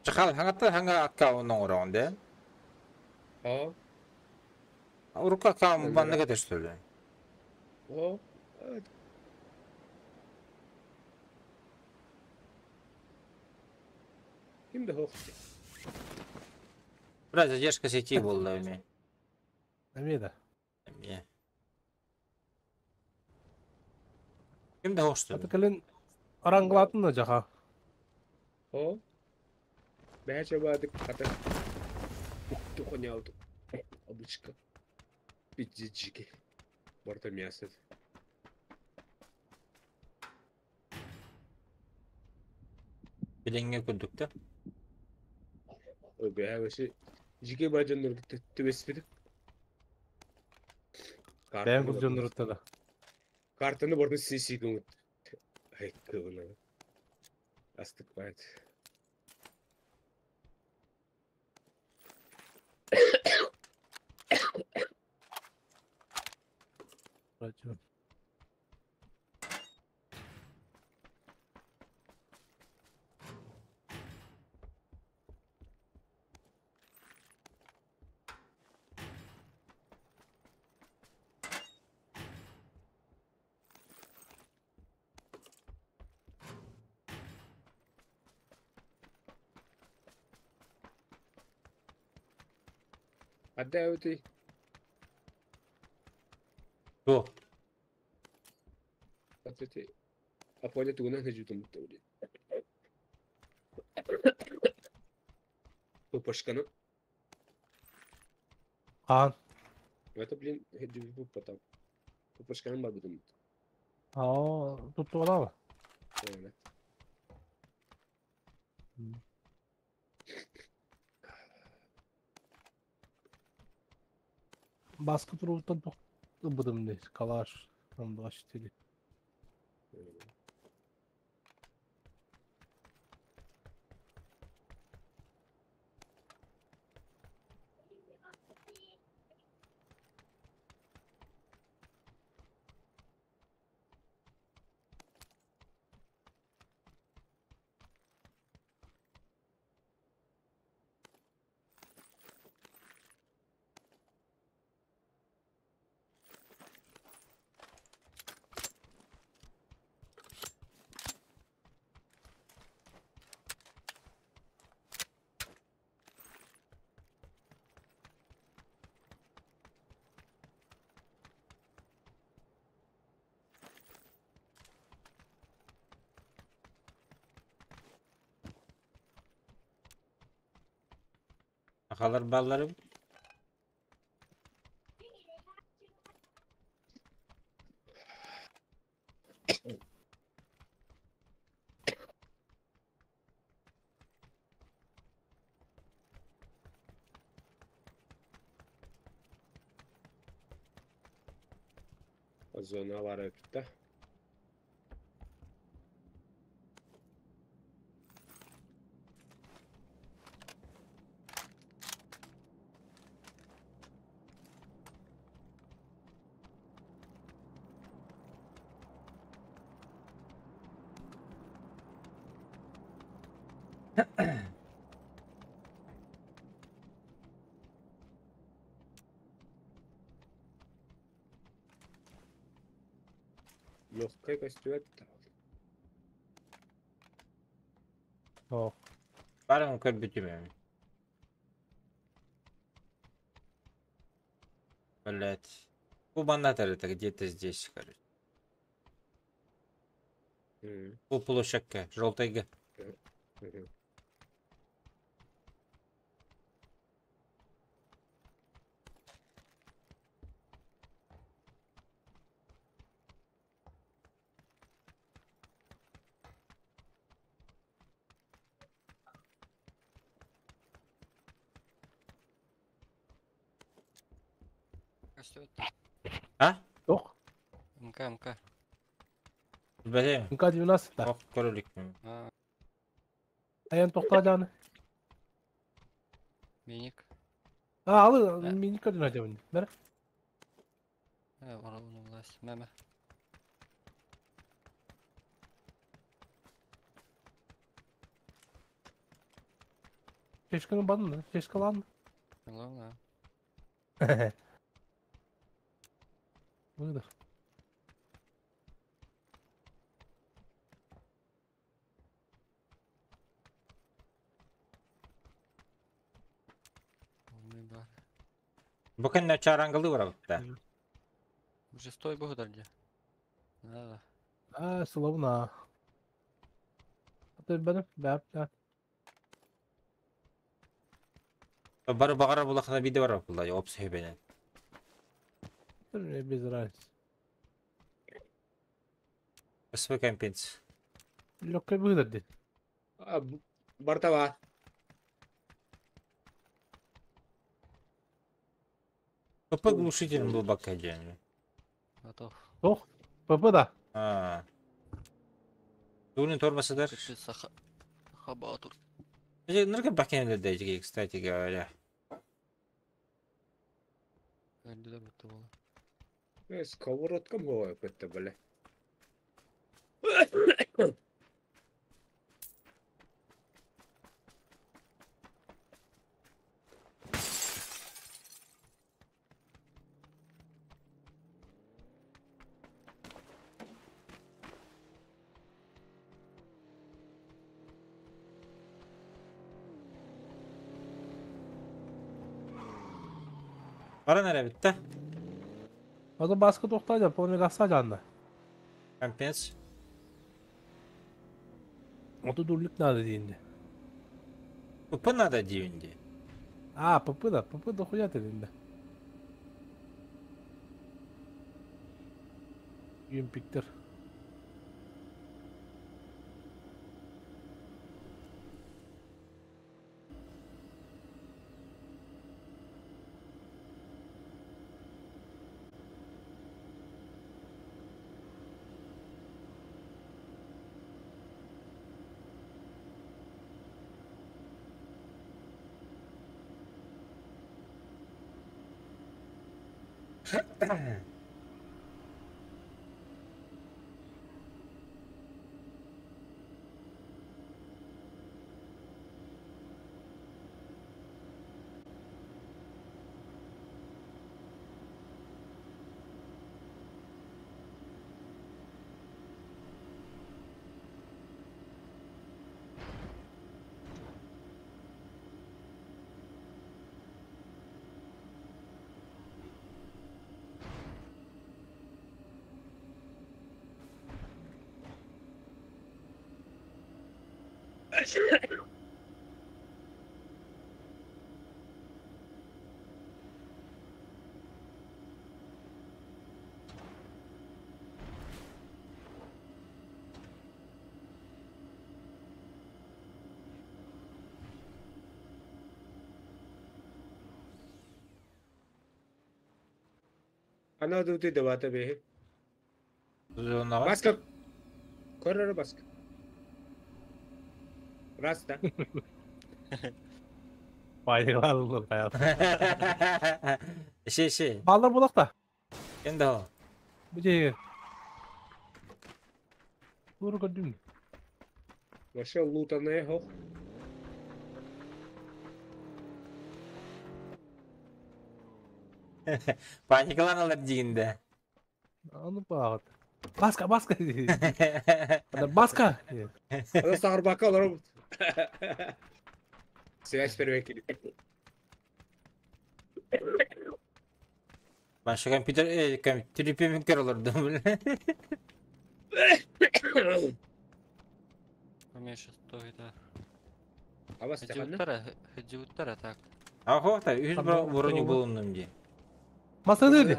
[SPEAKER 3] Чахал хаҥаттан хаҥа аккаунт оҥороҕун дээ?
[SPEAKER 9] О.
[SPEAKER 3] Урукку аккаунт маннык этэ
[SPEAKER 9] О. Ким да хоқ.
[SPEAKER 3] Бля, задержка сети буолла эмиэ.
[SPEAKER 2] Эмиэ да.
[SPEAKER 3] Эмиэ. Ким да
[SPEAKER 2] Аты
[SPEAKER 3] хоштун.
[SPEAKER 2] кэлин аранглаатын да жаха.
[SPEAKER 9] О. Бәче бадык ата. Тухонял. Обычка. Пиджиджики. Борта мясо.
[SPEAKER 3] Билиҥҥи курдук да.
[SPEAKER 9] Ой, бә вообще. Жике бажаннар төбеспедик.
[SPEAKER 2] Бэйэм бұл дьоннорутта да.
[SPEAKER 9] Картаны бортын сиси көңүт. Ай, кыбына. Астык байт. Адда өтей.
[SPEAKER 3] Туох.
[SPEAKER 9] Атыты. Аполя тугунан хажутум бутта. Пупашканы.
[SPEAKER 2] Хаан.
[SPEAKER 9] Это, блин, хажутум потом. Пупашканы бар бутум.
[SPEAKER 2] Аа, туттугалаба.
[SPEAKER 9] Evet.
[SPEAKER 2] Баскы туруттан быдым не, калаш, там 24.
[SPEAKER 3] Akalar ballarım.
[SPEAKER 9] Зона бар өтті. Легкая костюм.
[SPEAKER 2] О,
[SPEAKER 3] Барым көрбүтүм эми. Блять. Кубанатор это где-то здесь, короче. Бу площадка, желтый.
[SPEAKER 8] Растет.
[SPEAKER 3] А?
[SPEAKER 2] Тох.
[SPEAKER 8] МК, МК.
[SPEAKER 3] Билбэтим.
[SPEAKER 2] МК-12 да.
[SPEAKER 3] Ох, көрө иликпин.
[SPEAKER 8] А,
[SPEAKER 2] Аян тохтаа
[SPEAKER 8] миник.
[SPEAKER 2] А, алы мини көрдүн ажабын. Бер.
[SPEAKER 8] Оралын власть. Меме.
[SPEAKER 2] Фишканы бадын, фишкалан.
[SPEAKER 8] Главное.
[SPEAKER 2] Выдох.
[SPEAKER 8] Умный бар.
[SPEAKER 3] Бу кэннэ чаарангалы барабыт да.
[SPEAKER 8] Уже стой богодарди. Да.
[SPEAKER 2] А, словно. А ты бәдім, бәп, бәп.
[SPEAKER 3] Бары баҕара булахына биде барар булла, опс хөбенен.
[SPEAKER 2] Без разницы.
[SPEAKER 3] СВ компенс.
[SPEAKER 2] Легкая выдох здесь.
[SPEAKER 9] А, Бортова.
[SPEAKER 3] ПП глушитель был бакка дьян.
[SPEAKER 8] Готов.
[SPEAKER 2] Ох, ПП да.
[SPEAKER 3] А. Тугунун тормосыдар.
[SPEAKER 8] Кыты саха. Хабатур.
[SPEAKER 3] Нырга бакенлер да, кстати говоря.
[SPEAKER 8] Öldüler bitti valla.
[SPEAKER 9] Сковородка была какой-то, бля.
[SPEAKER 3] Бара нere bitti?
[SPEAKER 2] O da baskı toktaydı, полный gazsa canlı.
[SPEAKER 3] Компенс.
[SPEAKER 2] O da durluk nerede deyindi.
[SPEAKER 3] ПП надо дейінде.
[SPEAKER 2] А, ПП да, ПП да хуя deyindi. Юмпиктер.
[SPEAKER 9] Она тут и давата бе.
[SPEAKER 3] Зонага.
[SPEAKER 9] Баска. Коррор баска. Раз, да.
[SPEAKER 2] Bayılarlı hayat.
[SPEAKER 3] Şey şey.
[SPEAKER 2] Ballar bulak da.
[SPEAKER 3] Kendi o.
[SPEAKER 2] Bu şey. Doğru gördüm.
[SPEAKER 9] Вообще лутаная хох.
[SPEAKER 3] Паникаланалар дейінді.
[SPEAKER 2] Onu bağlat. Baska baska. Baska.
[SPEAKER 9] Она сарбака робот. Связь первый
[SPEAKER 3] Başka компьютер, компьютер пемикер olurdu.
[SPEAKER 8] Поменьше стоит, да.
[SPEAKER 9] А вас
[SPEAKER 8] Хадиуттара, хадиуттара так.
[SPEAKER 3] Ахо, та үз брони булундум ди.
[SPEAKER 2] Masa dedi.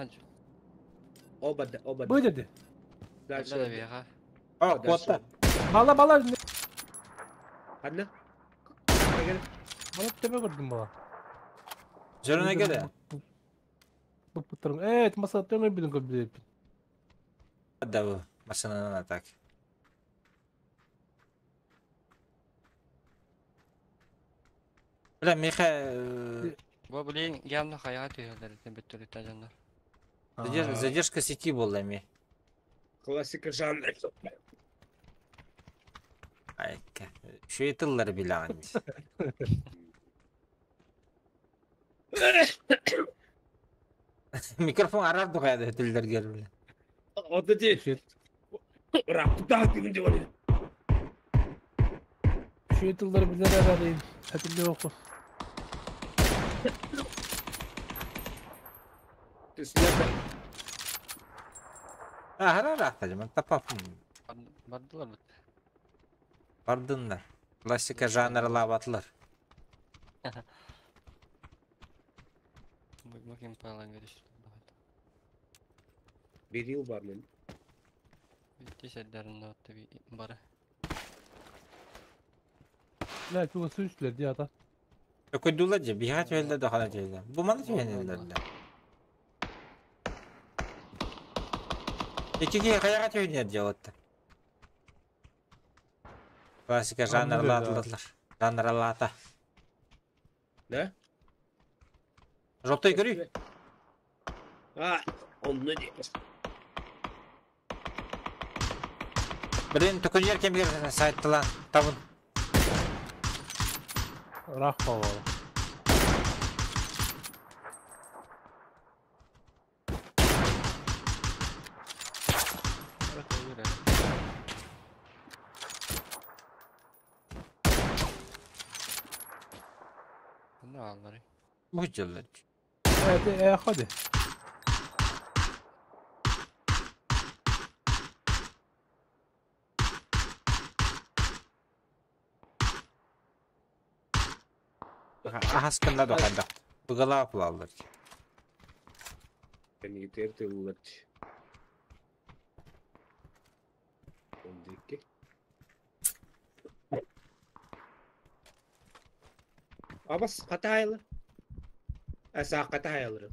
[SPEAKER 9] Оба, да, оба.
[SPEAKER 2] Bu dedi.
[SPEAKER 9] Дальше.
[SPEAKER 8] Да, бега.
[SPEAKER 3] А, куатта.
[SPEAKER 2] Bala bala.
[SPEAKER 9] Одна.
[SPEAKER 2] Bala tepe gördüm bala.
[SPEAKER 3] Жөрүнө келе.
[SPEAKER 2] Bu pıtırın. Evet masa tepe bilin köprü.
[SPEAKER 3] Да бу. Машинанан атак. Бля, меха
[SPEAKER 8] Бу блин, явно хаят үйелер, бүттүрү жандар.
[SPEAKER 3] задержка сети болду эми.
[SPEAKER 9] Классика жанра.
[SPEAKER 3] Айка. Şu етыллар билаган. Микрофон арар дуҕайда өтүллэргэр бile.
[SPEAKER 9] Ота ти. Рапта күн диэн.
[SPEAKER 2] Şu тыллары билер эрэрин. Хатылы оку.
[SPEAKER 9] Түсләп.
[SPEAKER 3] Ахара рахтажым, тапапым.
[SPEAKER 8] Бардылар бит.
[SPEAKER 3] Бардыннар. Классика жанрлабатылар.
[SPEAKER 8] Бу кем пайлан көрүш.
[SPEAKER 9] Берил бар мен.
[SPEAKER 8] Тесердерин отты бары.
[SPEAKER 2] La çok su üstler diye ata.
[SPEAKER 3] Өкөдүлэр же биһа түһэллэр да хана түһэллэр. Бу маны түһэнэллэр да. Икки киһи хайаҕа түһэнэр дьалатта. Классика жанрлаатылар. Жанрлаата.
[SPEAKER 9] Да?
[SPEAKER 3] Жоптой көрүй.
[SPEAKER 9] А, онны ди.
[SPEAKER 3] Блин, төкөньер кемгер сайттылан табын.
[SPEAKER 2] Рах бала.
[SPEAKER 8] Ne alları?
[SPEAKER 3] Bu жыллар.
[SPEAKER 2] Evet, e, hadi.
[SPEAKER 3] Ахаскында да кайда. Бугала пулалар.
[SPEAKER 9] Кәнигитер тыллар. Ондики. Абас катайлы. Аса катайлы.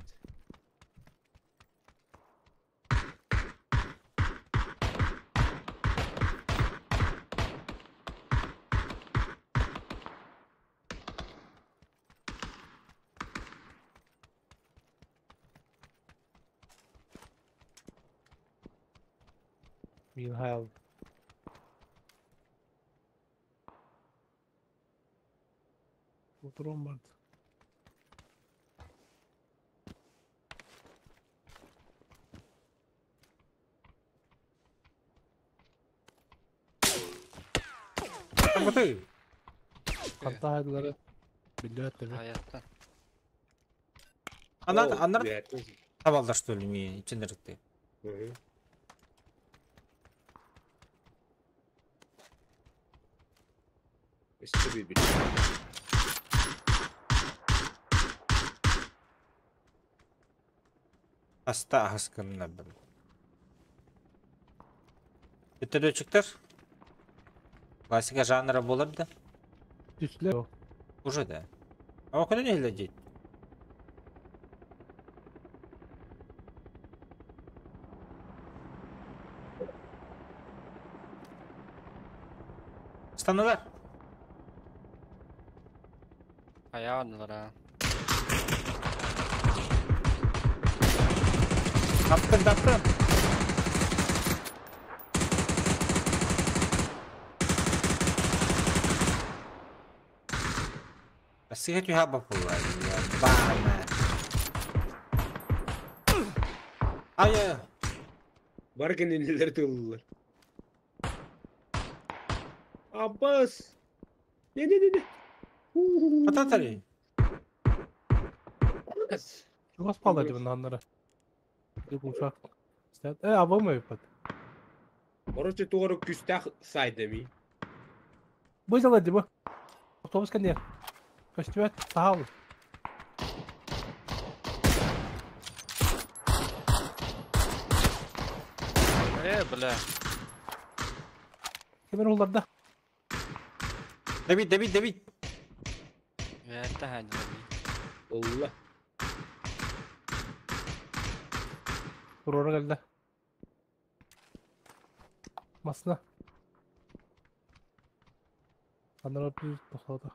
[SPEAKER 2] Михаил. Oturum vardı.
[SPEAKER 3] Kapatı.
[SPEAKER 2] Hatta haydıları. Biliyor tabii.
[SPEAKER 8] Hayatta.
[SPEAKER 3] Анар анар табалдар что ли ми ичинерикти.
[SPEAKER 9] Өстө бит.
[SPEAKER 3] Аста ахаскынна бил. Өтөрөчүктөр. Классика жанра болар да.
[SPEAKER 2] Түсле.
[SPEAKER 3] Уже да. А куда не глядеть? Станалар.
[SPEAKER 8] Ayağındılar ha.
[SPEAKER 3] Таптым, таптым. Сыгать хаба була. Бама. Ай,
[SPEAKER 9] Бар кенелер тыллар. Аббас. Не не не не.
[SPEAKER 3] Ататари.
[SPEAKER 2] Çok pahalı bunun anları. Bir uçak. İşte, e, aba mı yapar?
[SPEAKER 9] Короче, тугары күстәх сайдами.
[SPEAKER 2] Bu yüzden bu. Otobüs kendi. Köstüvet sağ ol.
[SPEAKER 8] Э, бля.
[SPEAKER 2] Kimin oğulları da?
[SPEAKER 3] Давид, Давид, Давид.
[SPEAKER 8] Hayatta hadi.
[SPEAKER 9] Allah.
[SPEAKER 2] Vurura geldi. Masna. Anlar bir tokladı.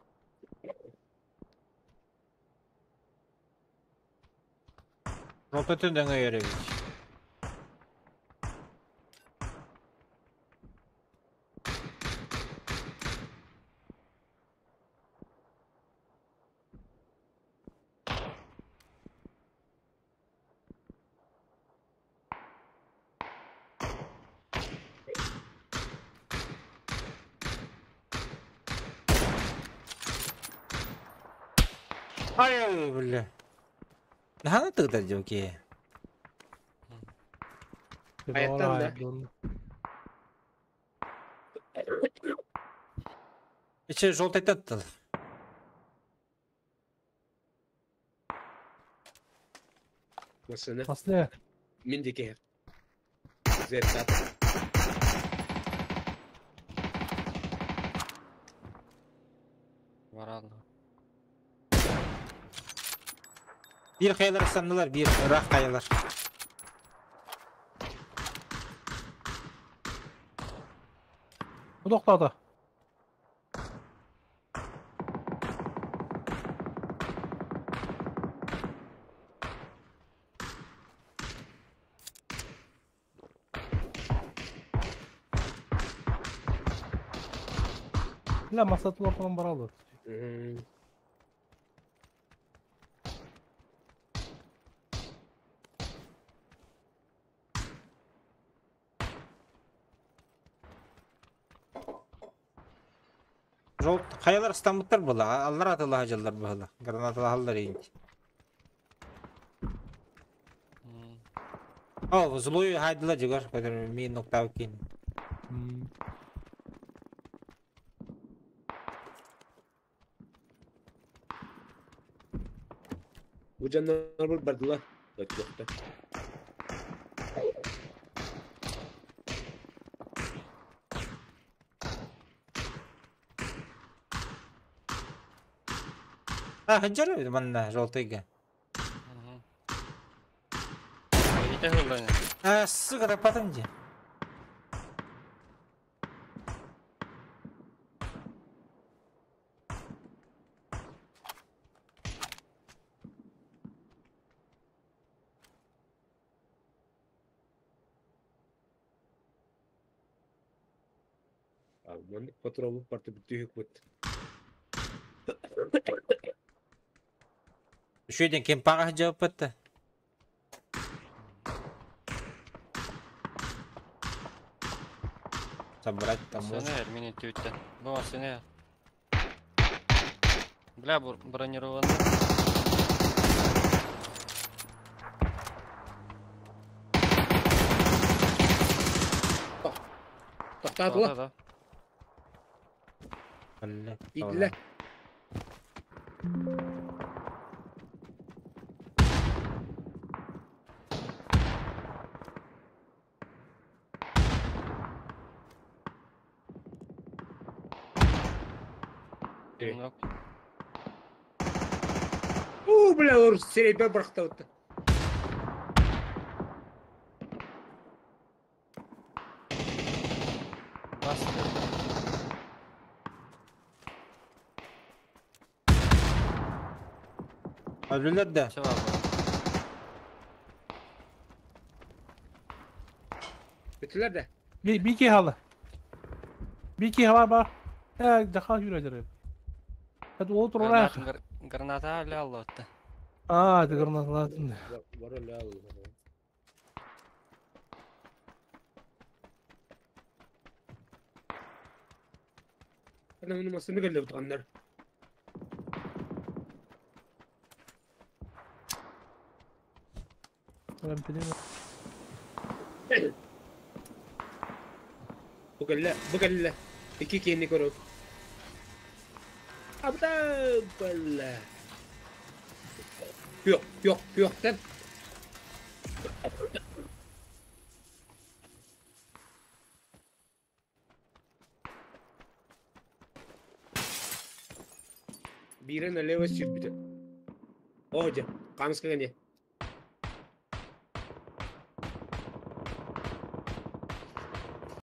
[SPEAKER 3] Рототын дөңө еребич. Ай, бля. Наһаа тыгдар дьоки.
[SPEAKER 9] Аяттан да.
[SPEAKER 3] Иче желтый таттыл.
[SPEAKER 9] Масына.
[SPEAKER 2] Масына.
[SPEAKER 9] Мин дике. Зеркат.
[SPEAKER 8] Баралла.
[SPEAKER 3] Bir kayalar sandılar, bir ırak kayalar.
[SPEAKER 2] Bu noktada. La masatlı ortadan baraldı.
[SPEAKER 3] Жол хаялар ыстаммыттар була, аллар атылаха жаллар була. Гранаталахаллар инти. О, злую хайдыла жигар, который мин ноктау кин.
[SPEAKER 9] Бу дьоннор бардылар. Өттөхтө.
[SPEAKER 3] А, ханжар манна желтыйга. А, сука, да потом где?
[SPEAKER 9] Маннык патрону парты бүтүһүк бут.
[SPEAKER 3] Үшөйден кем паға жауап бітті. Собрать там можно.
[SPEAKER 8] Сене, мини түйттен. Бу сене. Бля, бронированный.
[SPEAKER 9] Тоқтатыла.
[SPEAKER 8] Да,
[SPEAKER 3] Бля,
[SPEAKER 9] Идле.
[SPEAKER 8] да.
[SPEAKER 9] У, бля, олар серебе бырақта өтті.
[SPEAKER 8] Бас.
[SPEAKER 3] Өлілер де.
[SPEAKER 8] Все бар.
[SPEAKER 9] Бүтілер де.
[SPEAKER 2] Bir iki halı. Bir iki halı var. He, dakika yürüdür. Hadi otur oraya.
[SPEAKER 8] Граната ля аллатты.
[SPEAKER 2] Aa, граната lazım.
[SPEAKER 9] Бар ля алла. Ана мұны масыны келді бұтқандар.
[SPEAKER 2] Ben bilmiyorum.
[SPEAKER 9] Бу кэллэ, бу кэллэ. Икки киһини көрөр. Абда бэллэ. Yok, yok, yoктан. Бире налево сүрбүтэ. О, дьэ, хаамыска гэнэ.